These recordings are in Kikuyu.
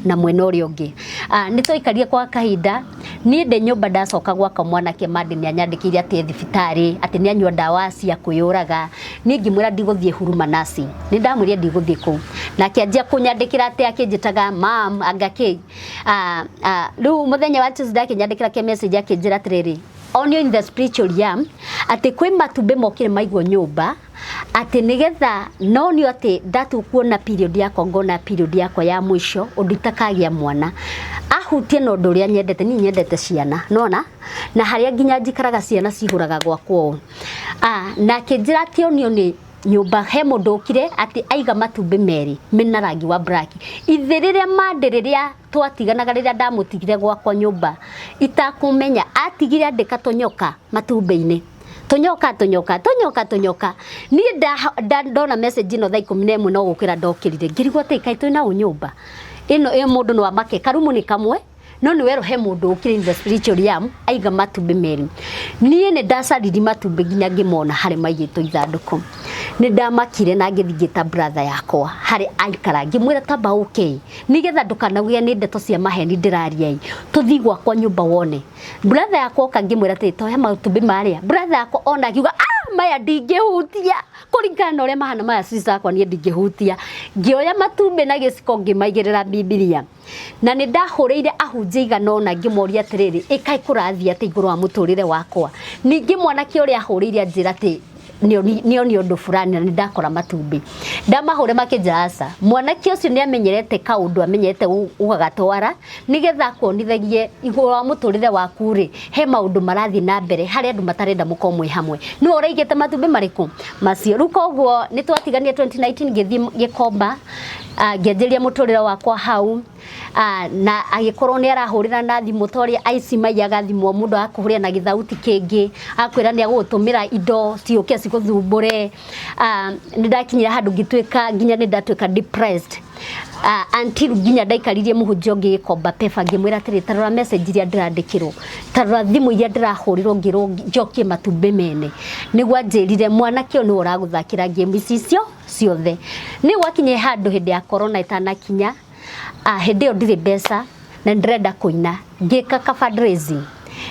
Na mwena ũrĩa ũngĩ, nĩ twaikarire kwa kahinda niĩ ndĩ nyũmba. Ndacoka gwakwa, mwanake Mande nĩ anyandĩkĩire atĩ e thibitarĩ, atĩ nĩ anyua ndawa cia kwĩyũraga. Niĩ ngĩmwĩra ndigũthiĩ Huruma Nursing, nĩ ndamwĩrire ndigũthiĩ kũu. Nake anjia kũnyandĩkĩra atĩ akĩnjĩtaga mam anga kĩ. Rĩu mũthenya wa Tuesday akĩnyandĩkĩra kĩ message, akĩnjĩra atĩrĩrĩ, onio in the spiritual realm atĩ kwĩ matumbĩ mokire maigwo nyũmba, atĩ nĩgetha nonio atĩ ndatua kuona period yakwa, ngona period yakwa ya mũico ũndũ itakagĩa mwana ahutie na ũndũ ũrĩa nyendete. Niĩ nyendete ciana, nona na harĩa nginya njikaraga ciana cihũraga gwakwa ũũ. Na akĩnjĩra atĩ onio nĩ nyũmba he mũndũ ũkire atĩ aiga matumbĩ merĩ mena rangi wa black. Ithe rĩrĩa Mande, rĩrĩa twatiganaga, rĩrĩa ndamũtigire gwakwa nyũmba itakũmenya, atigire andĩka tũnyoka matumbĩ-inĩ, tũnyoka, tũnyoka, tũnyoka, tũnyoka. Niĩ ndona message ĩno thaa 11 no gũkĩra ndokĩrire, ngĩrigwo atĩ kaĩ twĩna ũ nyũmba ĩno ĩ mũndũ no amake karumu nĩ kamwe, no nĩ werũ he mũndũ ũkire in the spiritual realm aiga matumbĩ merĩ. Niĩ nĩ ndacaririe matumbĩ nginya ngĩmona harĩ maigĩtwo ithandũkũ. Nĩ ndamakire na ngĩthiĩ ngĩta brother yakwa harĩ aikara, ngĩmwĩra, "Tamba ũkei nĩgetha ndũkanauge nĩ ndeto cia maheni ndĩraria, ĩ tũthiĩ gwakwa nyũmba wone." Brother yakwa oka, ngĩmwĩra atĩ toya matumbĩ marĩa. Brother yakwa ona akiuga, "Ah, maya ndingĩhutia kũringana na ũrĩa mahana maya, sister yakwa, niĩ ndingĩhutia." Ngĩoya matumbĩ na gĩciko, ngĩmaigĩrĩra Bibilia, na nĩ ndahũrĩire ahunjia igana ũna, ngĩmoria atĩrĩrĩ, ĩkaĩ kũrathiĩ atĩ igũrũ wa mũtũrĩre wakwa? Ningĩ mwanake ũrĩa ahũrĩire anjĩra atĩ nĩoni ũndũ fulani na nĩ ndakora matumbĩ. Ndamahũre makĩnjĩra aca, mwanake ũcio nĩ amenyerete kaũndũ amenyerete ũgagatwara nĩgetha akuonithagie igũrũ wa mũtũrĩre waku rĩ, he maũndũ marathiĩ na mbere harĩa andũ matarenda mũkorwo mwĩ hamwe. Nĩwe ũraigĩte matumbĩ marĩkũ macio. Rĩu koguo nĩ twatiganie 2019, ngĩthiĩ Gĩkomba, ngĩanjĩrĩria mũtũrĩre wakwa hau. Na agĩkorwo nĩ arahũrĩra na thimũ ta ũrĩa aici maiyaga thimũ, mũndũ agakũhũrĩra na gĩthauti kĩngĩ, akwĩra nĩ agũgũtũmĩra indo ciũke cigũthumbũre. Nĩ ndakinyire handũ ngĩtuĩka nginya nĩ ndatuĩka depressed, until nginya ndaikaririe mũhunjia ũngĩ Gĩkomba Pepa, ngĩmwĩra atĩrĩ, "Ta rora message iria ndĩrandĩkĩrwo, ta rora thimũ iria ndĩrahũrĩrwo ngĩrwo njokie matumbĩ mene." Nĩguo anjĩrire mwanake ũyũ nĩwe ũragũthakĩra game ici icio ciothe. Nĩ gwakinyire handũ hĩndĩ ya corona ĩtanakinya, hĩndĩ ĩyo ndirĩ mbeca na ndĩrenda kũina, ngĩka ka fundraising.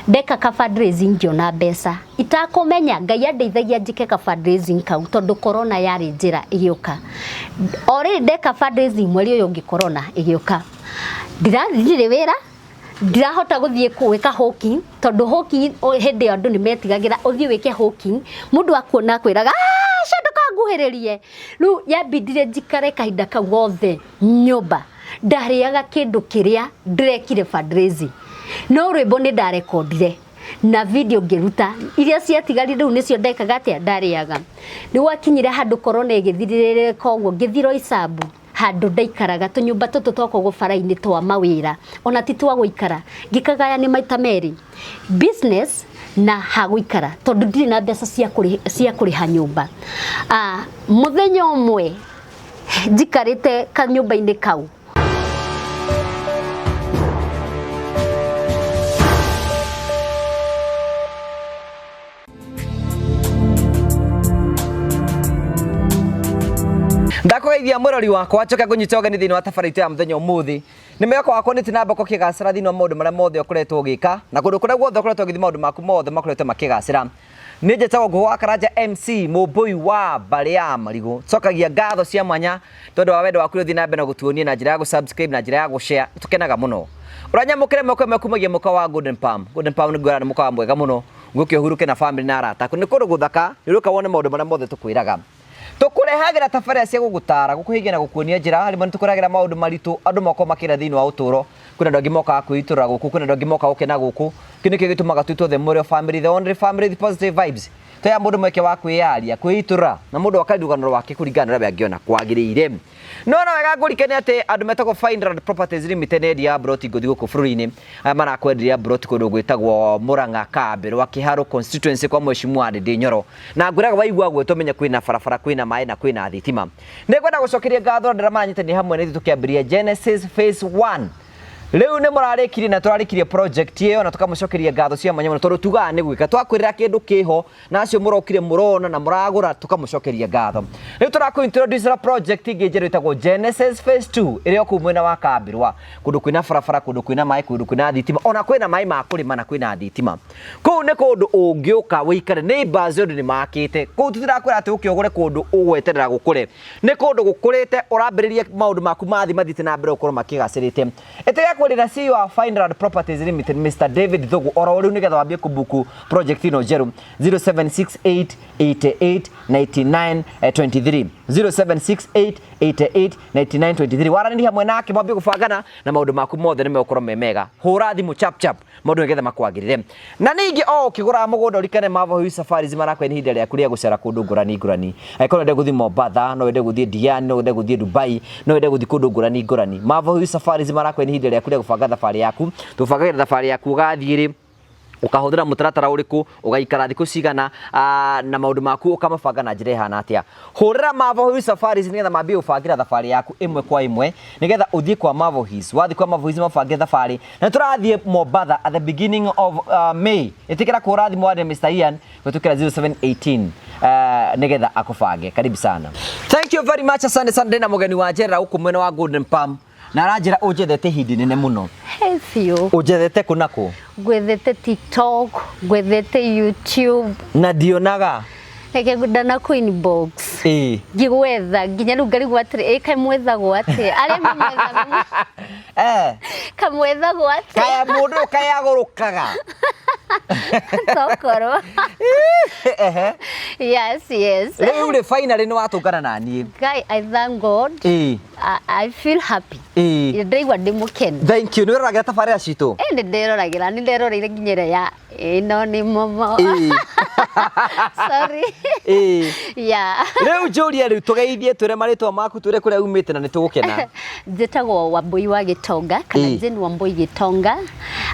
Ndeka ka fundraising ngĩona mbeca itakũmenya. Ngai andeithagia njĩke ka fundraising kau tondũ corona yarĩ njĩra ĩgĩũka. O rĩrĩ ndeka fundraising, mweri ũyũ ũngĩ corona ĩgĩũka. Ndirathirire wĩra, ndirahota gũthiĩ gwĩka hawking tondũ hawking hĩndĩ ĩyo andũ nĩ metigagĩra ũthiĩ wĩke hawking, mũndũ akuona akwĩraga, "Aca, ndũkanguhĩrĩrie." Rĩu yambindire njikare kahinda kau gothe nyũmba, ndarĩaga kĩndũ kĩrĩa ndĩrekire fundraising. No rwĩmbo nĩ ndarekondire na video ngĩruta, iria ciatigarire rĩu nĩcio ndekaga atĩa, ndarĩaga. Nĩ gwakinyire handũ corona ĩgĩthirĩrĩka ũguo, ngĩthirwo Isambu handũ ndaikaraga, tũnyũmba tũtũ twakoragwo bara-inĩ twa mawĩra, ona ti twa gũikara. Ngĩkagaya nĩ maita merĩ, business na ha gũikara, tondũ ndirĩ na mbeca cia kũrĩha nyũmba. Mũthenya ũmwe njikarĩte kanyũmba-inĩ kau. Ndakũgeithia mũrori wakwa, njoke ngũnyite ũgeni thĩinĩ wa tabarĩra itũ ya mũthenya ũmũthĩ. Nĩ mwĩhoko wakwa nĩ na mbako kĩgacĩra thĩinĩ wa maũndũ marĩa mothe ũkoretwo ũgĩka na kũndũ kũrĩa guothe ũkoretwo ũgĩthiĩ, maũndũ maku mothe makoretwo makĩgacĩra. Nĩ njĩtagwo Ngũgũ wa Karanja MC mũmbũi wa mbarĩ ya marigũ. Cokagia ngatho cia mwanya tondũ wa wendo waku ũrĩa ũthiĩ na mbere na gũtuonia na njĩra ya gũ-subscribe na njĩra ya gũ-share. Tũkenaga mũno ũranyamũkĩre moko ĩmwe kumagia mũkawa wa Golden Palm. Golden Palm nĩ ngwĩra nĩ mũkawa mwega mũno ngũke ũhurũke na family na arata aku. Nĩ kũndũ gũthaka, nĩ ũrũka wone maũndũ marĩa mothe tũkwĩraga. Tũkũrehagĩra tabarĩra cia gũgũtara, gũkũhingia na gũkuonia njĩra. Rĩmwe nĩ tũkũrehagĩra maũndũ maritũ andũ mokorwo makĩra thĩinĩ wa ũtũũro. Kwĩna andũ angĩ mokaga kwĩitũrũra gũkũ, kwĩna andũ angĩ mokaga gũkena gũkũ. Kĩu nĩkĩo gĩtũmaga twĩtwo the Memorial Family, the only family with positive vibes. Tũheaga mũndũ mweke wa kwĩyaria, kwĩitũrũra, na mũndũ akaria rũgano rwake kũringana na ũrĩa we angĩona kwagĩrĩire. No no wega ngũrikane atĩ andũ metagwo Fineland Properties Limited nĩ endia broti ngũthi gũkũ bũrũri-inĩ. Aya marakwenderia broti kũndũ gwĩtagwo Murang'a Kambi rwa Kiharu constituency kwa Mheshimiwa Ndindi Nyoro. Na ngwĩraga waigua gwĩtwo menye kwĩna barabara, kwĩna maĩ na kwĩna thitima. Nĩ ngwenda gũcokeria ngatho andũ arĩa maranyitanĩra hamwe na ithuĩ tũkĩambĩrĩria Genesis Phase 1. Rĩu nĩ mũrarĩkirie na tũrarĩkirie project ĩyo na tũkamũcokeria ngatho cia mwanya mũno tondũ tugaga nĩ gwĩka twakwĩrĩra kĩndũ kĩho na acio mũrokire mũrona na mũragũra tũkamũcokeria ngatho. Rĩu tũrakũ introduce project ĩngĩ njerũ ĩtagwo Genesis Phase 2 ĩrĩa kũu mwena wa Kambirwa, kũndũ kwĩna barabara, kũndũ kwĩna maĩ, kũndũ kwĩna thitima, ona kwĩna maĩ ma kũrĩma na kwĩna thitima. Kũu nĩ kũndũ ũngĩũka wĩikare, neighbors ũndũ nĩ makĩte kũu. Tũtirakwĩra atĩ ũke ũgũre kũndũ ũgweterera gũkũre, nĩ kũndũ gũkũrĩte, ũrambĩrĩria maũndũ maku mathi mathiĩte na mbere gũkorwo makĩgacĩrĩte. Ĩtĩkĩra kwarĩra CEO wa Fineland Properties Limited Mr David Thugu oro rĩu nĩgetha wambie kũbuku project ĩno njerũ 0768 88 99 23, 0768 88 99 23. Waranĩria hamwe nake mwambie gũbangana na maũndũ maku mothe nĩ megũkorwo me mega. Hũra thimũ chap chap maũndũ nĩgetha makwagĩrĩre. Na ningĩ o ũkĩgũraga mũgũnda ũrikane Marvel Hills Safaris marakũhe nĩ ihinda rĩaku rĩa gũcera kũndũ ngũrani ngũrani. Angĩkorwo wende gũthiĩ Mombatha, no wende gũthiĩ Diani, no wende gũthiĩ Dubai, no wende gũthiĩ kũndũ ngũrani ngũrani, Marvel Hills Safaris marakũhe nĩ ihinda rĩaku rĩa gũbanga thabarĩ yaku. Tũbangagĩra thabarĩ yaku, ũgathiĩ rĩ, ũkahũthĩra mũtaratara ũrĩkũ, ũgaikara thikũ cigana, na maũndũ maku ũkamabanga na njĩra ĩhana atĩa. Hũrĩra Marvel Hills Safaris nĩgetha mambie gũbangĩra thabarĩ yaku ĩmwe kwa ĩmwe nĩgetha ũthiĩ kwa Marvel Hills. Wathiĩ kwa Marvel Hills mabangĩre thabarĩ, na tũrathiĩ Mombatha at the beginning of May. Ĩtĩkĩra kũhũra thimũ warie Mr Ian kũhĩtũkĩra 0718 nĩgetha akũbange. Karibu sana. Thank you very much, asante sana. Ndĩna mũgeni wa njerera gũkũ mwena wa Golden Palm na aranjĩra ũnjethete ihinda inene mũno. He biũ. Ũnjethete kũ na kũ? Ngwethete TikTok, ngwethete YouTube. Na ndionaga. Reke ndanaku inbox. Ĩĩ. Ngĩgwetha nginya rĩu ngarigwo atĩrĩ, ĩ kaĩ mwethagwo atĩa? Arĩa mamwethaga kamwethagwo atĩa? Kaya mũndũ ũyũ kaĩ agũrũkaga. Tokorwo. Ehe. Yes. Rĩu rĩ, finally nĩ watũngana na niĩ. Guy, I thank God. Ĩĩ. I feel happy. Ĩĩ. Ndĩraigua ndĩ mũkenu. Thank you. Nĩ wĩroragĩra tabarĩra citũ? Ĩ nĩ ndĩroragĩra, nĩ nderoreire nginya ĩrĩa ya ĩno nĩ momo. Ĩĩ. Sorry. Ĩĩ. Yeah. Rĩu njũrie, rĩu tũgeithie, twĩre marĩtwa maku, twĩre kũrĩa umĩte na nĩ tũgũkena. Njĩtagwo Wambui wa Gĩtonga kana Ĩĩ. Jane Wambui Gĩtonga,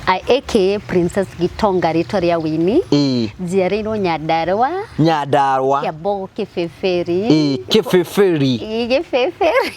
aka Princess Gĩtonga rĩtwa rĩa wĩini. Ĩĩ. Njiarĩirwo Nyandarũa. Nyandarũa. Kĩambogo Kĩbĩbĩri. Ĩĩ, Kĩbĩbĩri. Ĩĩ, Gĩbĩbĩri.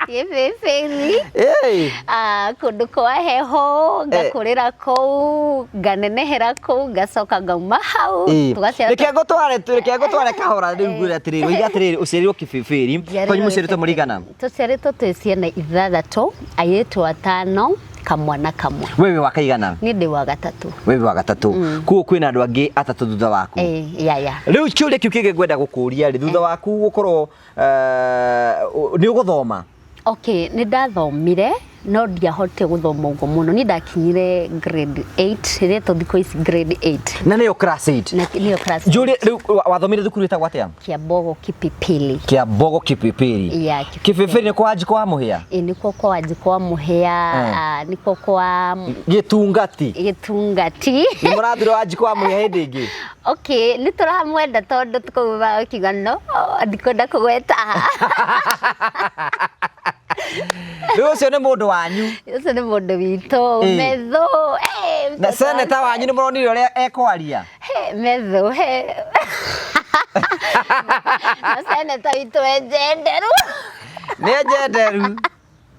Gĩbĩbĩri. Ĩĩ. Ah, kũndũ kwa heho, ngakũrĩra kũu, nganenehera kũu, ngacoka ngauma hau. Ĩĩ. Tũgaciara. Reke ngũtware kahora rĩu, ngwĩre atĩrĩrĩ, ũiga atĩrĩrĩ, ũciarirwo Kĩbĩbĩri. Kwanyu mũciarĩtwo mũrĩ aigana? Tũciarĩtwo twĩ ciana ithathatũ, airĩtu atano, kamwana kamwe. Wewe wa kaigana? Niĩ ndĩ wa gatatũ. Wewe wa gatatũ, koguo kwĩna andũ angĩ atatũ thutha waku? Ĩĩ, ya. Rĩu kĩũria kĩu kĩngĩ ngwenda gũkũria rĩ, thutha waku gũkorwo nĩ ũgũthoma? Okay, nĩ ndathomire no ndiahotire gũthoma ũguo mũno. Niĩ ndakinyire grade 8, ĩretwo thikũ ici grade 8. Na nĩyo class 8? Na nĩyo class. Njũrie rĩu, wathomire thukuru ĩtagwo atĩa? Kĩambogo Kipipili. Kĩambogo Kipipiri. Ya. Kipipiri nĩ kwa Wanjikũ wa Mũhĩa? Ĩ, nĩkuo kwa Wanjikũ wa Mũhĩa. Eh. Nĩkuo kwa Gĩtungati. Gĩtungati. Nĩ mũrathire Wanjikũ wa Mũhĩa hĩndĩ ĩngĩ? Okay, nĩ tũramwenda tondũ tũkauga kiuga no ndikwenda kũgweta. Rĩu ũcio nĩ mũndũ wanyu? Ũcio nĩ mũndũ witũ. Ĩ. Metho eh, Na mtoto seneta wanyu nĩ mũronire ũrĩa ekwaria? He, metho he, na seneta witũ enjenderu. Nĩ enjenderu.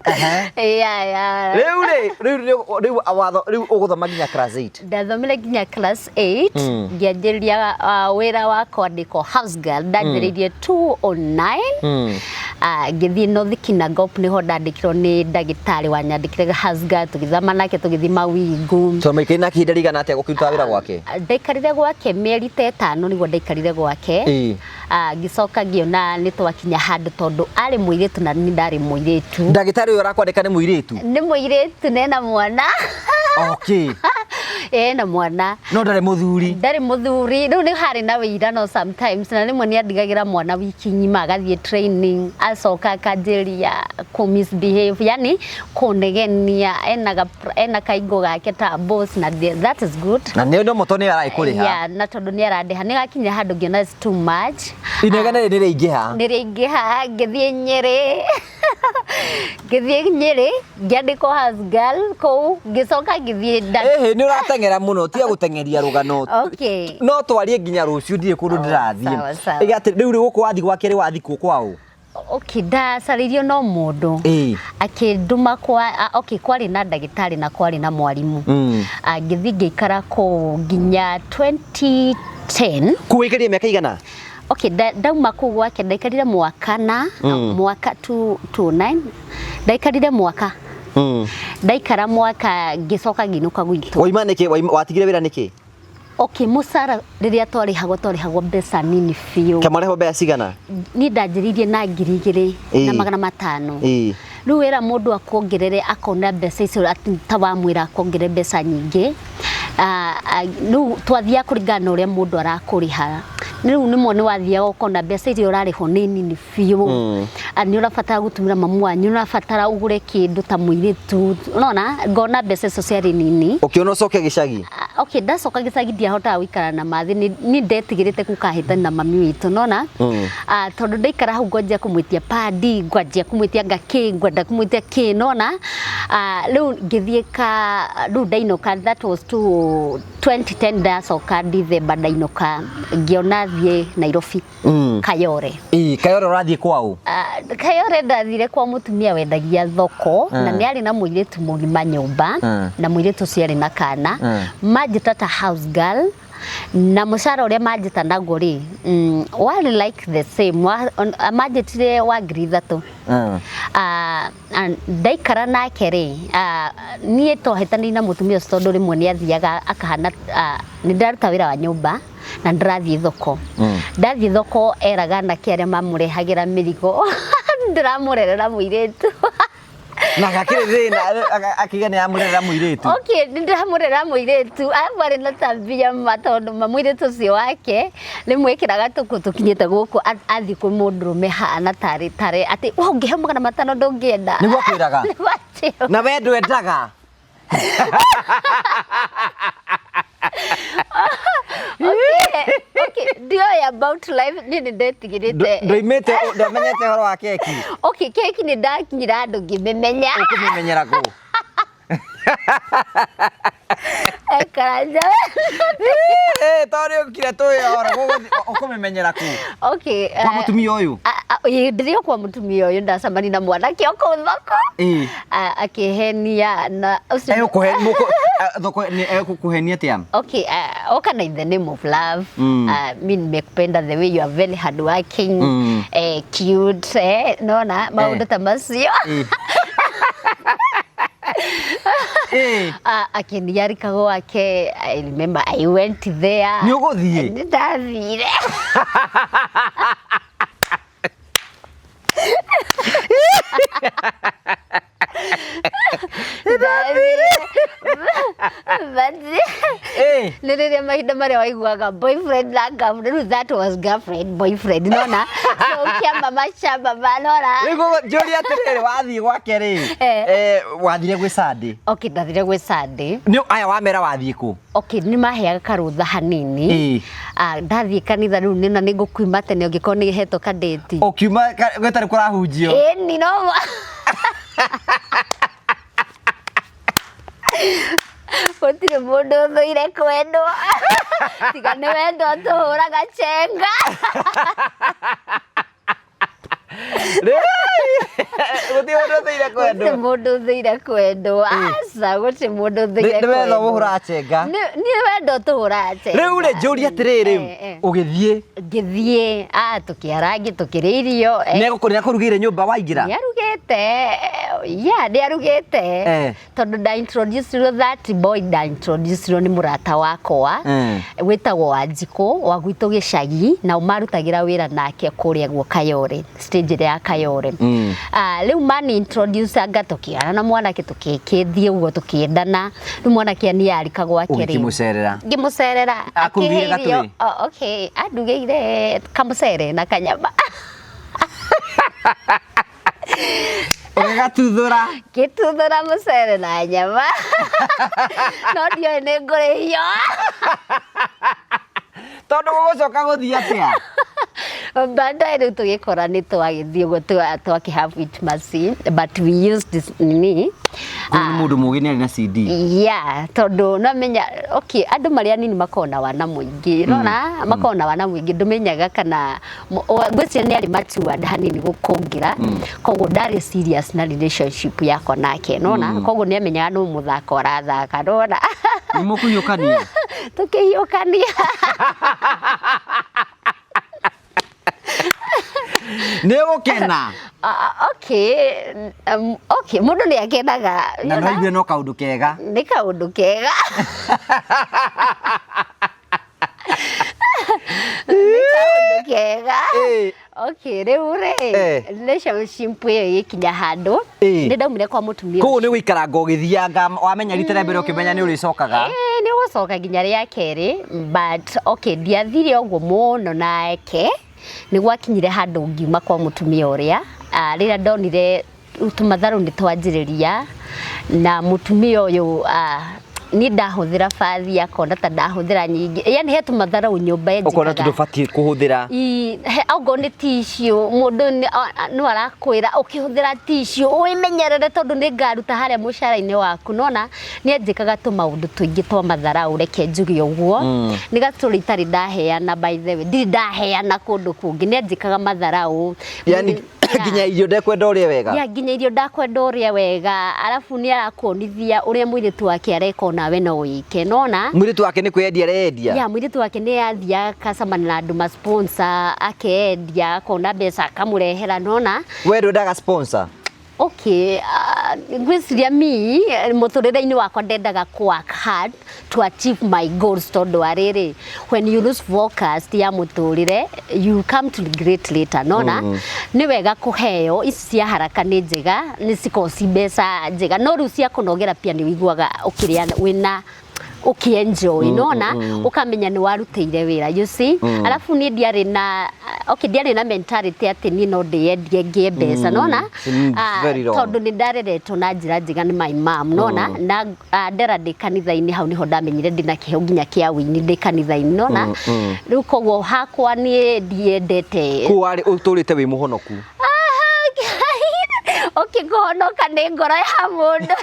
Ehe. Ya. Rĩu rĩ, rĩu watho rĩu ũgũthoma nginya class 8? Ndathomire nginya class 8. Ngĩanjĩrĩria wĩra wa kwandĩkwo house girl ndanjĩrĩirie 209. Ngĩthiĩ North Kinangop, nĩho ndandĩkirwo nĩ ndagĩtarĩ wanyandĩkire house girl, tũgĩthama nake tũgĩthiĩ Mawingu. So maikaire nake ihinda rĩigana atĩa gũkĩruta wĩra gwake? Ndaikarire gwake mĩeri ta 5 nĩguo ndaikarire gwake. Ngĩcoka ngĩona nĩ twakinya handũ tondũ arĩ mũirĩtu na niĩ ndarĩ mũirĩtu. Ndagĩtarĩ ũyũ ũrakwandĩka nĩ mũirĩtu? Nĩ mũirĩtu na ena mwana. Ena mwana. No ndarĩ mũthuri? Ndarĩ mũthuri. Rĩu nĩ harĩ na wĩira no sometimes na rĩmwe nĩ andigagĩra mwana wiki ng'ima agathiĩ training, acoka akanjĩria kũ misbehave, yani kũnegenia, ena kaingũ gake ta boss na that is good. Na nĩ no mũto nĩ aragĩkũrĩha? Yeah, na tondũ nĩ arandĩha nĩ gakinya handũ ngĩona it's too much. Inegene nĩ rĩingĩha. Nĩ rĩingĩha. Ngĩthiĩ Nyĩrĩ ngĩandĩkwo house girl kũu, ngĩcoka ngĩthiĩ Ĩhĩ, nĩ ũrateng'era mũno, tiga gũteng'eria rũgano. Okay. No twarie nginya rũciũ, ndirĩ kũndũ Oh, ndĩrathiĩ. sawa, sawa. Ĩga atĩ rĩu rĩ, gũkũ wathi gwake rĩ, wathi kũ kwaũ? Okay, ndacarĩirio no mũndũ akĩndũma kwa okay, kwarĩ na ndagĩtarĩ na kwarĩ na mwarimũ. Ngĩthiĩ ngĩikara kũu nginya 2010. Kũu waikarire mĩaka igana? Okay, ndauma kũu gwake ndaikarire mwaka na mwaka 229 ndaikarire mwaka. Ndaikara mwaka ngĩcoka ngĩinũka gwitũ. Waima nĩkĩ? Watigire wĩra nĩkĩ? Okay, mũcara rĩrĩa twarĩhagwo mbeca nini biũ. Kamwarĩhwo mbeca cigana? Niĩ ndanjĩrĩirie na 2,500. Rĩu wĩra mũndũ akuongerere akona mbeca icio ta wamwĩra akuongerere mbeca nyingĩ. Rĩu twathiaga kũringana na ũrĩa mũndũ arakũrĩha. Rĩu nĩmo nĩ wathiaga ũkona mbeca iria ũrarĩhwo nĩ nini biũ. Nĩ ũrabatara gũtũmĩra mamu wanyu, nĩ ũrabatara ũgũre kĩndũ ta mũirĩtu. Ũrona, ngona mbeca icio ciarĩ nini. Ũkĩona ũcoke gĩcagi? Okay, ndacoka gĩcagi ndiahotaga gũikara na mathĩ, nĩ ndetigĩrĩte gũkahĩtania na mami witũ, nona? Tondũ ndaikara hau ngwanjia kũmwĩtia padi, ngwanjia kũmwĩtia ngakĩ, ngwenda kũmwĩtia kĩ, nona? Rĩu ngĩthiĩ ka, rĩu ndainũka, that was two, 2010 ndacoka December ndainũka, ngĩona thiĩ Nairobi. Kayore. Kayore ũrathiĩ kwaũ? Kayore ndathire kwa mũtumia wendagia thoko, na nĩ arĩ na mũirĩtu mũgima nyũmba, na mũirĩtu ũcio arĩ na kana. Manjĩta ta house girl, na mũcara ũrĩa manjĩta naguo rĩ, warĩ like the same, manjĩtire wa 3,000. Ndaikara nake rĩ, niĩ twahĩtanirie na mũtumia ũcio tondũ rĩmwe nĩ athiaga akahana, nĩ ndĩraruta wĩra wa nyũmba na ndĩrathiĩ thoko. Ndathiĩ thoko eraga anake arĩa mamũrehagĩra mĩrigo, ndĩramũrerera mũirĩtu. Na gakĩrĩ thĩna, akiuga nĩ amũrerera mũirĩtu. Okay, nĩ ndĩramũrerera mũirĩtu, arabu arĩ na tabia ma tondũ ma mũirĩtu ũcio wake rĩmwe ekĩraga tũkuo tũkinyĩte gũkũ, athiĩ kwĩ mũndũrũme hana tarĩ tarĩ atĩ we ũngĩheo 500 ndũngĩenda. Nĩguo akwĩraga? Nĩguo anjĩraga. Na we ndwendaga? Okay, ndioĩ about life, niĩ nĩ ndetigĩrĩte. Ndoimĩte, ndamenyete ũhoro wa keki. Okay, keki nĩ ndakinyire handũ ngĩmĩmenya. Ũkũmĩmenyera kũ? Ekaranja. Tondũ nĩ ũkire tũĩ ũhoro, ũkũmĩmenyera kũ? Okay, Kwa mũtumia ũyũ? Ndĩrĩ o kwa mũtumia ũyũ, ndacemania na mwanake o kũu thoko. Akĩhenia na ũcio Thoko nĩ egũkũhenia atĩa? Okay, oka na in the name of love. Mi nimekupenda the way you are very hardworking, cute, nona maũndũ ta macio. Akĩniarika gwake, I remember I went there. Nĩ ũgũthiĩ? Nĩ ndathire. But nĩ rĩrĩa mahinda marĩa waiguaga boyfriend na girlfriend, rĩu that was girlfriend boyfriend, nona? So kĩamba macamba ma, nona? Rĩu njũrie atĩrĩrĩ, wathiĩ gwake rĩ, wathire gwĩ Sunday? Okay, ndathire gwĩ Sunday. Nĩ aya wamera wathiĩ kũ? Okay, nĩ maheaga karũtha hanini. Ndathiĩ kanitha rĩu nĩna nĩ ngũkuima tene ũngĩkorwo nĩ hetwo kadĩti. Ũkiuma gũtarĩ kũrahunjio? Ĩni, no ma. Gũtirĩ mũndũ ũthũire kwendwo. Tiga nĩ wendo tũhũraga chenga. Gũtirĩ mũndũ ũthũire kwendwo. Gũtirĩ mũndũ ũthũire kwendwo. Aca, gũtirĩ mũndũ ũthũire Nĩ wendo kwendwo. ũhũraga chenga. Nĩ wendo tũhũraga chenga. Rĩu rĩ, njũrie atĩrĩrĩ, ũgĩthiĩ? Ngĩthiĩ, tũkĩarangi, tũkĩrĩa irio. Nĩ akũrugĩire nyũmba waingĩra? Nĩ arugĩte. Yeah, nĩ arugĩte. Tondũ nda introduce that boy, nda introduce nĩ mũrata wakwa. Wĩtagwo Wanjikũ, wa gwitũ gĩcagi, na marutagĩra wĩra nake kũrĩa guo Kayore, stage ĩrĩa ya Kayore. Rĩu mani introduce anga tũkĩara na mwanake, tũkĩthiĩ ũguo tũkĩendana. Rĩu mwanake nĩ arika gwake rĩ. Ũgĩkĩmũcerera? Ngĩmũcerera. Akũrugĩire Akĩhe irio. gatũĩ? Oh, okay, andugĩire kamũcere na kanyama. Ũgĩgatuthũra? Ngĩtuthũra mũcere na nyama. No ndioĩ nĩ ngũrĩhio. Tondũ gũgũcoka gũthiĩ atĩa? Baadaye rĩu tũgĩkora nĩ twagĩthiĩ ũguo twakĩ have intimacy, but we used this nini. Koguo nĩ mũndũ mũgĩ, nĩ arĩ na CD. Yeah, tondũ namenya, okay, andũ marĩa anini makoragwo na wana mũingĩ, nona makoragwo na wana mũingĩ, ndũmenyaga kana ngwĩciria nĩ arĩ matured hanini gũkũngĩra, koguo ndarĩ serious na relationship yakwa nake, nona koguo nĩ amenyaga no mũthako arathaka, nona. Nĩ mũkũhiũkania? Tũkĩhiũkania. Nĩ ũgũkena? Ah, okay, mũndũ nĩ akenaga. Na no igue no kaũndũ kega. Nĩ kaũndũ kega, nĩ kaũndũ kega. Okay, rĩu rĩ, relationship ĩyo ĩgĩkinya handũ nĩ ndaumire kwa mũtumia. Koguo nĩ gũikaranga ũgĩthianga, wamenya rita rĩa mbere ũkĩmenya nĩ ũrĩcokaga. Ĩĩ, nĩ ũgũcoka nginya rĩa kerĩ, but okay, ndiathire ũguo mũno nake. Nĩ gwakinyire handũ ngiuma kwa mũtumia ũrĩa, rĩrĩa ndonire tũmatharũ nĩ twanjĩrĩria na mũtumia ũyũ, niĩ ndahũthĩra bathi akona ta ndahũthĩra nyingĩ, yani he tũmatharũ nyũmba ũkona ĩnjĩkaga. Tũndũbatiĩ kũhũthĩra. Okorwo nĩ tissue, mũndũ no arakwĩra ũkĩhũthĩra tissue wĩmenyerere tondũ nĩ ngaruta harĩa mũcara-inĩ waku, nona nĩ anjĩkaga tũmaũndũ tũingĩ twa matharau, reke njuge ũguo. Nĩ gatũrĩ itarĩ ndaheana, by the way, ndirĩ ndaheana kũndũ kũngĩ, nĩ anjĩkaga matharau. Yani nginya irio ndekwenda ũrĩe wega. Ya, nginya irio ndakwenda ũrĩe wega, arabu nĩ arakuonithia ũrĩa mũirĩtu wake areka onawe no wĩke, nona. Mũirĩtu wake nĩ kwĩyendia areyendia. Ya, mũirĩtu wake nĩ athiaga akacemania na andũ ma sponsor, akendia, akona mbeca, akamũrehera, nona. We ndwendaga sponsor? Okay, ngwĩciria mi mũtũrĩre-inĩ wakwa ndendaga ku work hard to achieve my goals, tondũ wa rĩrĩ, when you lose focus ya mũtũrĩre, you come to regret later, nona. Nĩ wega kũheo ici cia haraka, nĩ njega, nĩ cikoragwo ci mbeca njega, no rĩu cia kũnogera pia nĩ ũiguaga ũkĩrĩa wĩna ũkĩenjoy, nona ũkamenya nĩ warutĩire wĩra, you see. Alafu niĩ ndiarĩ na, okay, ndiarĩ na mentality atĩ niĩ no ndĩyendie ngĩe mbeca, nona. Very wrong. Tondũ nĩ ndareretwo na njĩra njega nĩ my mom, nona, na ndera ndĩ kanitha-inĩ, hau nĩho ndamenyire ndĩna kĩheo nginya kĩa wĩini ndĩ kanitha-inĩ, nona. Rĩu koguo hakwa niĩ ndiendete. Kũu warĩ ũtũrĩte wĩ mũhonoku? Okay, kũhonoka nĩ ngoro ya mũndũ.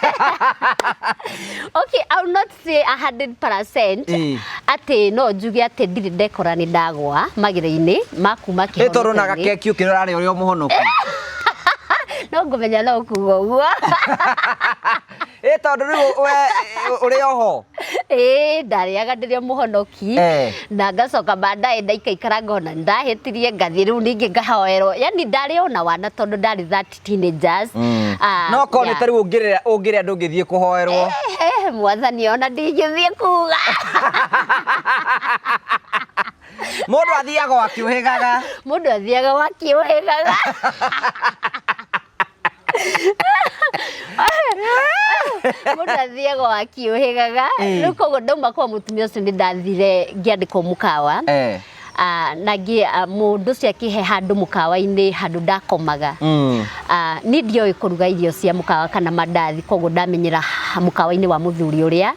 Okay, I will not say 100% atĩ no njuge atĩ ndirĩ ndekora nĩ ndagwa magĩrĩ-inĩ ma kuma Ĩ tondũ na kĩhonoko-inĩ. Gakeki ũkĩrora ũrĩa ũrĩ o mũhonoku. No ngũmenya no kuga ũguo. Ĩ tondũ rĩu we ũrĩ oho. Ĩĩ, ndarĩaga ndĩrĩ o mũhonoki. Na ngacoka baadaye ndaikaikara ngona ndahĩtirie, ngathiĩ rĩu ningĩ ngahoerwo, yani ndarĩ ona wana tondũ ndarĩ that teenagers. No korwo nĩ ta rĩu ũngĩrĩa ndũngĩthiĩ kũhoerwo. Mwathani, ona ndingĩthiĩ kuga. Mũndũ athiaga o akĩũhĩgaga. Mũndũ athiaga wakĩũhĩgaga. Mũndũ athiaga o akĩũhĩgaga. Rĩu koguo ndauma kwa mũtumia ũcio, nĩ ndathire ngĩandĩkwo mũkawa. Na ngĩ mũndũ ũcio akĩhe handũ mũkawa-inĩ, handũ ndakomaga. Niĩ ndioĩ kũruga irio cia mũkawa kana mandathi, koguo ndamenyera mũkawa-inĩ wa mũthuri ũrĩa.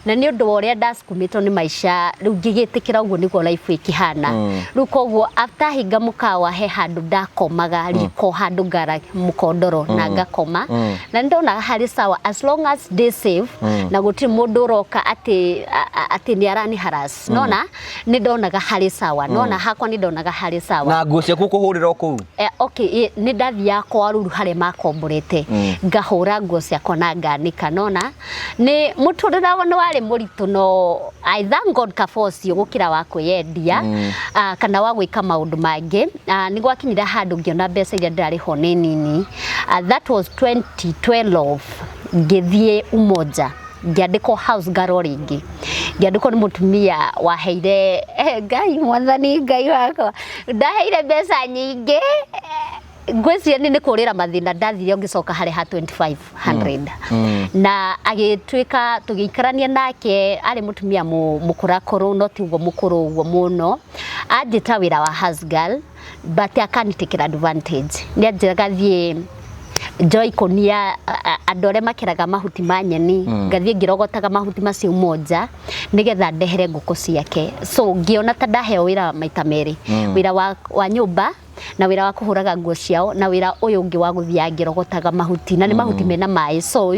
Na nĩ ũndũ wa ũrĩa ndacukumĩtwo nĩ maica, rĩu ngĩgĩtĩkĩra ũguo nĩguo life ĩkĩhana. Rĩu koguo after hinga mũkawa, he handũ ndakomaga riko, handũ ngara mũkondoro na ngakoma. Na nĩ ndonaga harĩ sawa as long as ndĩ safe na gũtirĩ mũndũ ũroka atĩ atĩ nĩ arani harass, nona nĩ ndonaga harĩ sawa, nona hakwa nĩ ndonaga harĩ sawa. Na nguo ciaku kũhũrĩra o kũu? Okay, nĩ ndathiaga kwa ruru harĩa makomborete, ngahũra nguo ciakwa na nganika, nona nĩ mũtũrĩre nĩ warĩ mũritũ, no I thank God kaba ũcio gũkĩra wa kwĩyendia kana wa gwĩka maũndũ mangĩ. Nĩ gwakinyire handũ ngĩona mbeca iria ndĩrarĩhwo nĩ nini. That was 2012, ngĩthiĩ Umoja, ngĩandĩkwo house girl rĩngĩ, ngĩandĩkwo nĩ mũtumia waheire, Ngai mwathani Ngai wakwa, ndaheire mbeca nyingĩ. Ngwĩciria nĩ kũrĩra mathĩna ndathire ngĩcoka harĩ ha 2500 na agĩtuĩka tũgĩikarania nake, arĩ mũtumia mũkũrakũrũ, no ti ũguo mũkũrũ ũguo mũno. Anjĩta wĩra wa house girl, but akanitakĩra advantage, nĩ anjĩraga thiĩ Njoe ikũnia, andũ arĩa makeraga mahuti ma nyeni, ngathiĩ ngĩrogotaga mahuti macio monja nĩgetha ndehere ngũkũ ciake. So ngĩona ta ndaheo wĩra maita merĩ, wĩra wa nyũmba na wĩra wa kũhũraga nguo ciao na wĩra ũyũ ũngĩ wa gũthiaga ngĩrogotaga mahuti, na nĩ mahuti mena maĩ. So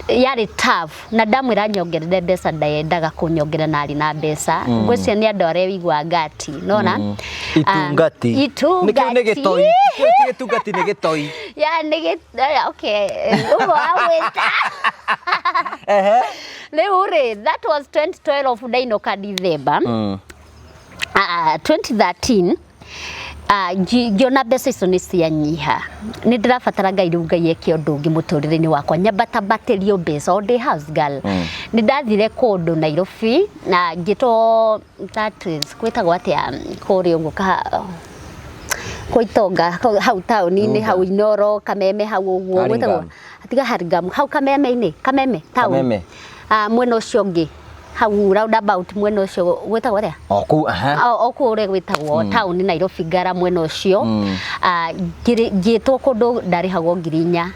yarĩ tough, na ndamwĩra nyongerere mbeca, ndendaga kũnyongerera na arĩ na mbeca. Ngwĩciria nĩ andũ arĩa wĩiguaga ngati nona. Itungati. Itungati. Nĩkĩo nĩ gĩtoi. Kĩu ti gĩtungati, nĩ gĩtoi. Ya nĩ gĩ okay, ũguo wawĩta. Rĩu rĩ, that was 2012, ndainũka December. 2013 ngĩona mbeca icio nĩ cianyiha, nĩ ndĩrabatara Ngai rĩu, Ngai eke ũndũ ũngĩ mũtũrĩre-inĩ wakwa, nyambatambatĩrio mbeca o ndĩ house girl. Nĩ ndathire kũndũ Nairobi na ngĩtwo, that is, gwĩtagwo atĩa kũrĩa ũguo kwa itonga hau taũni-inĩ, hau Inoro, Kameme hau ũguo, gwĩtagwo tiga Hurlingham, hau Kameme-inĩ, Kameme town. Kameme. Mwena ũcio ũngĩ hau, roundabout mwena ũcio, gwĩtagwo atĩa? O kũu, aha. O kũu ũrĩa gwĩtagwo taũni Nairobi, Ngara mwena ũcio. Ngĩtwo kũndũ ndarĩhagwo 4,000.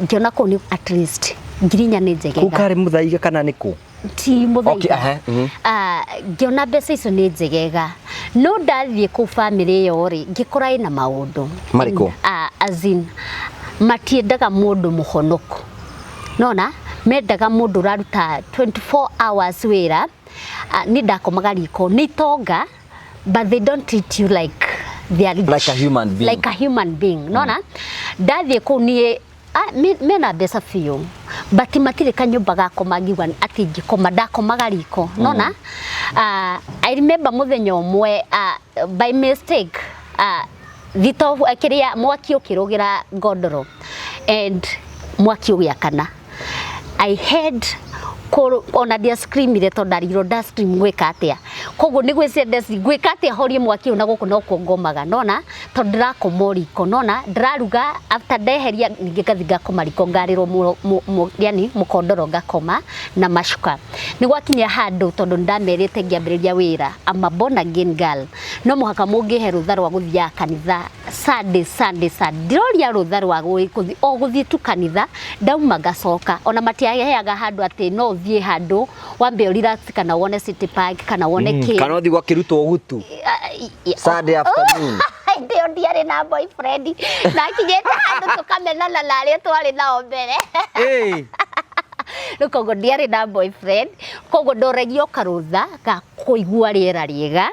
Ngĩona kũu nĩ at least 4,000 nĩ Kũu njegega. Karĩ Mũthaiga kana nĩ kũ? Ti Mũthaiga. Okay, aha, Ngĩona mbeca icio nĩ njegega, no ndathiĩ kũu bamĩrĩ ĩyo rĩ, ngĩkora ĩna maũndũ. Marĩkũ? As in, matiendaga mũndũ mũhonoku, nona mendaga mũndũ ũraruta 24 hours wĩra. Niĩ ndakomaga riko. Nĩ itonga, but they don't treat you like they are rich. Like a human being. Like a human being. Nona ndathiĩ kũu niĩ mena mbeca biũ, but matirĩ kanyũmba gakoma ngiuga atĩ ingĩkoma, ndakomaga riko. Nona I remember mũthenya ũmwe, by mistake, thitobu kĩrĩa mwaki ũkĩrũgĩra ngondoro and mwaki ũgĩakana. I had ona ndia screamire tondũ ndarigirwo nda scream gwĩka atĩa. Koguo nĩ gwĩcia ndeci gwĩka atĩa horie mwaki ũyũ, na gũkũ nokuo ngomaga, nona tondũ ndĩrakoma o riko, nona ndĩraruga, after ndeheria ningĩ ngathi ngakoma riko, ngarĩrwo yani mũkondoro, ngakoma na macuka. Nĩ gwakinya handũ, tondũ nĩ ndamerĩte ngĩambĩrĩria wĩra, I'm a born again girl, no mũhaka mũngĩhe rũtha rwa gũthiaga kanitha Sunday, Sunday, Sunday. Ndiroria rũtha rwa o gũthiĩ tu kanitha, ndauma ngacoka. Ona matiaheaga handũ atĩ no ũthiĩ handũ wambe ũ relax, kana wone City Park, kana wone kĩ. Kana ũthiĩ gwakĩrutwo gutu Sunday afternoon. Hĩndĩ ĩyo ndiarĩ na boyfriend, nakinyĩte handũ tũkamenana na arĩa twarĩ nao mbere. Rĩu koguo ndiarĩ na boyfriend, koguo ndoragia karũtha ga kũigua rĩera rĩega,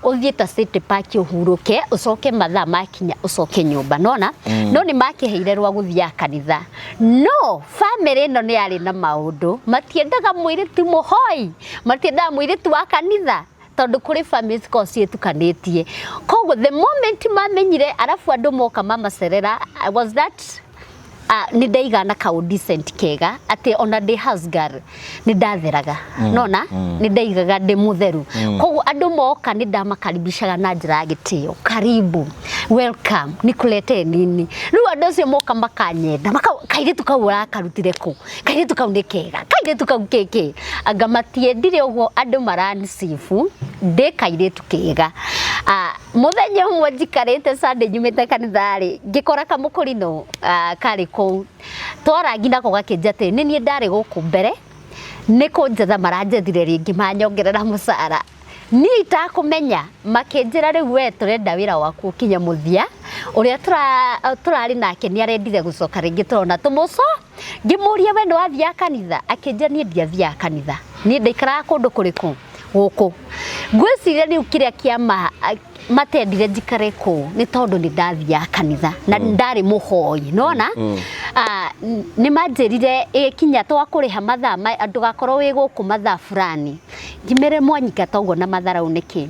ũthiĩ ta City Park ũhurũke, ũcoke mathaa makinya ũcoke nyũmba. Nona no nĩ makĩheire rwa gũthiaga kanitha, no family ĩno nĩ yarĩ na maũndũ. Matiendaga mũirĩtu mũhoi, matiendaga mũirĩtu wa kanitha, tondũ kũrĩ family cikoragwo ciĩtukanĩtie. Koguo the moment mamenyire, arabu andũ moka mamacerera, I was that nĩ ndaigana kaũ decent kega atĩ ona ndĩ house girl nĩ ndatheraga, nona nĩ ndaigaga ndĩ mũtheru. Koguo andũ moka nĩ ndamakaribishaga na njĩra ya gĩtĩo, "Karibu, welcome, nikuletee nini?" Rĩu andũ acio moka makanyenda, kairĩtu kau ũrakarutire kũ? Kairĩtu kau nĩ kega, kairĩtu kau kĩkĩ. Anga matiendire ũguo andũ maranicibu ndĩ kairĩtu kega. Mũthenya ũmwe njikarĩte Sunday nyumĩte kanitha rĩ, ngĩkora kamũkũrinũ karĩ kũu, twarangi nako gakĩnjia atĩ nĩ niĩ ndarĩ gũkũ mbere, nĩ kũnjetha maranjethire rĩngĩ, manyongerera mũcara niĩ itakũmenya. Makĩnjĩra, "Rĩu we tũrenda wĩra waku ũkinye mũthia, ũrĩa tũrarĩ nake nĩ arendire gũcoka rĩngĩ, tũrona tũmũco." Ngĩmũria, "We nĩ wathiaga kanitha?" Akĩnjĩra, "Niĩ ndiathiaga kanitha, niĩ ndaikaraga kũndũ kũrĩkũ gũkũ." Ngwĩciria rĩu kĩrĩa kĩama matendire njikare kũu nĩ tondũ nĩ ndathiaga kanitha na ndarĩ mũhoi. Nona nĩ manjĩrire ĩkinya twakũrĩha mathaa ndũgakorwo wĩ gũkũ mathaa fulani. Ngĩmere mwanyingata ũguo na matharau nĩkĩ?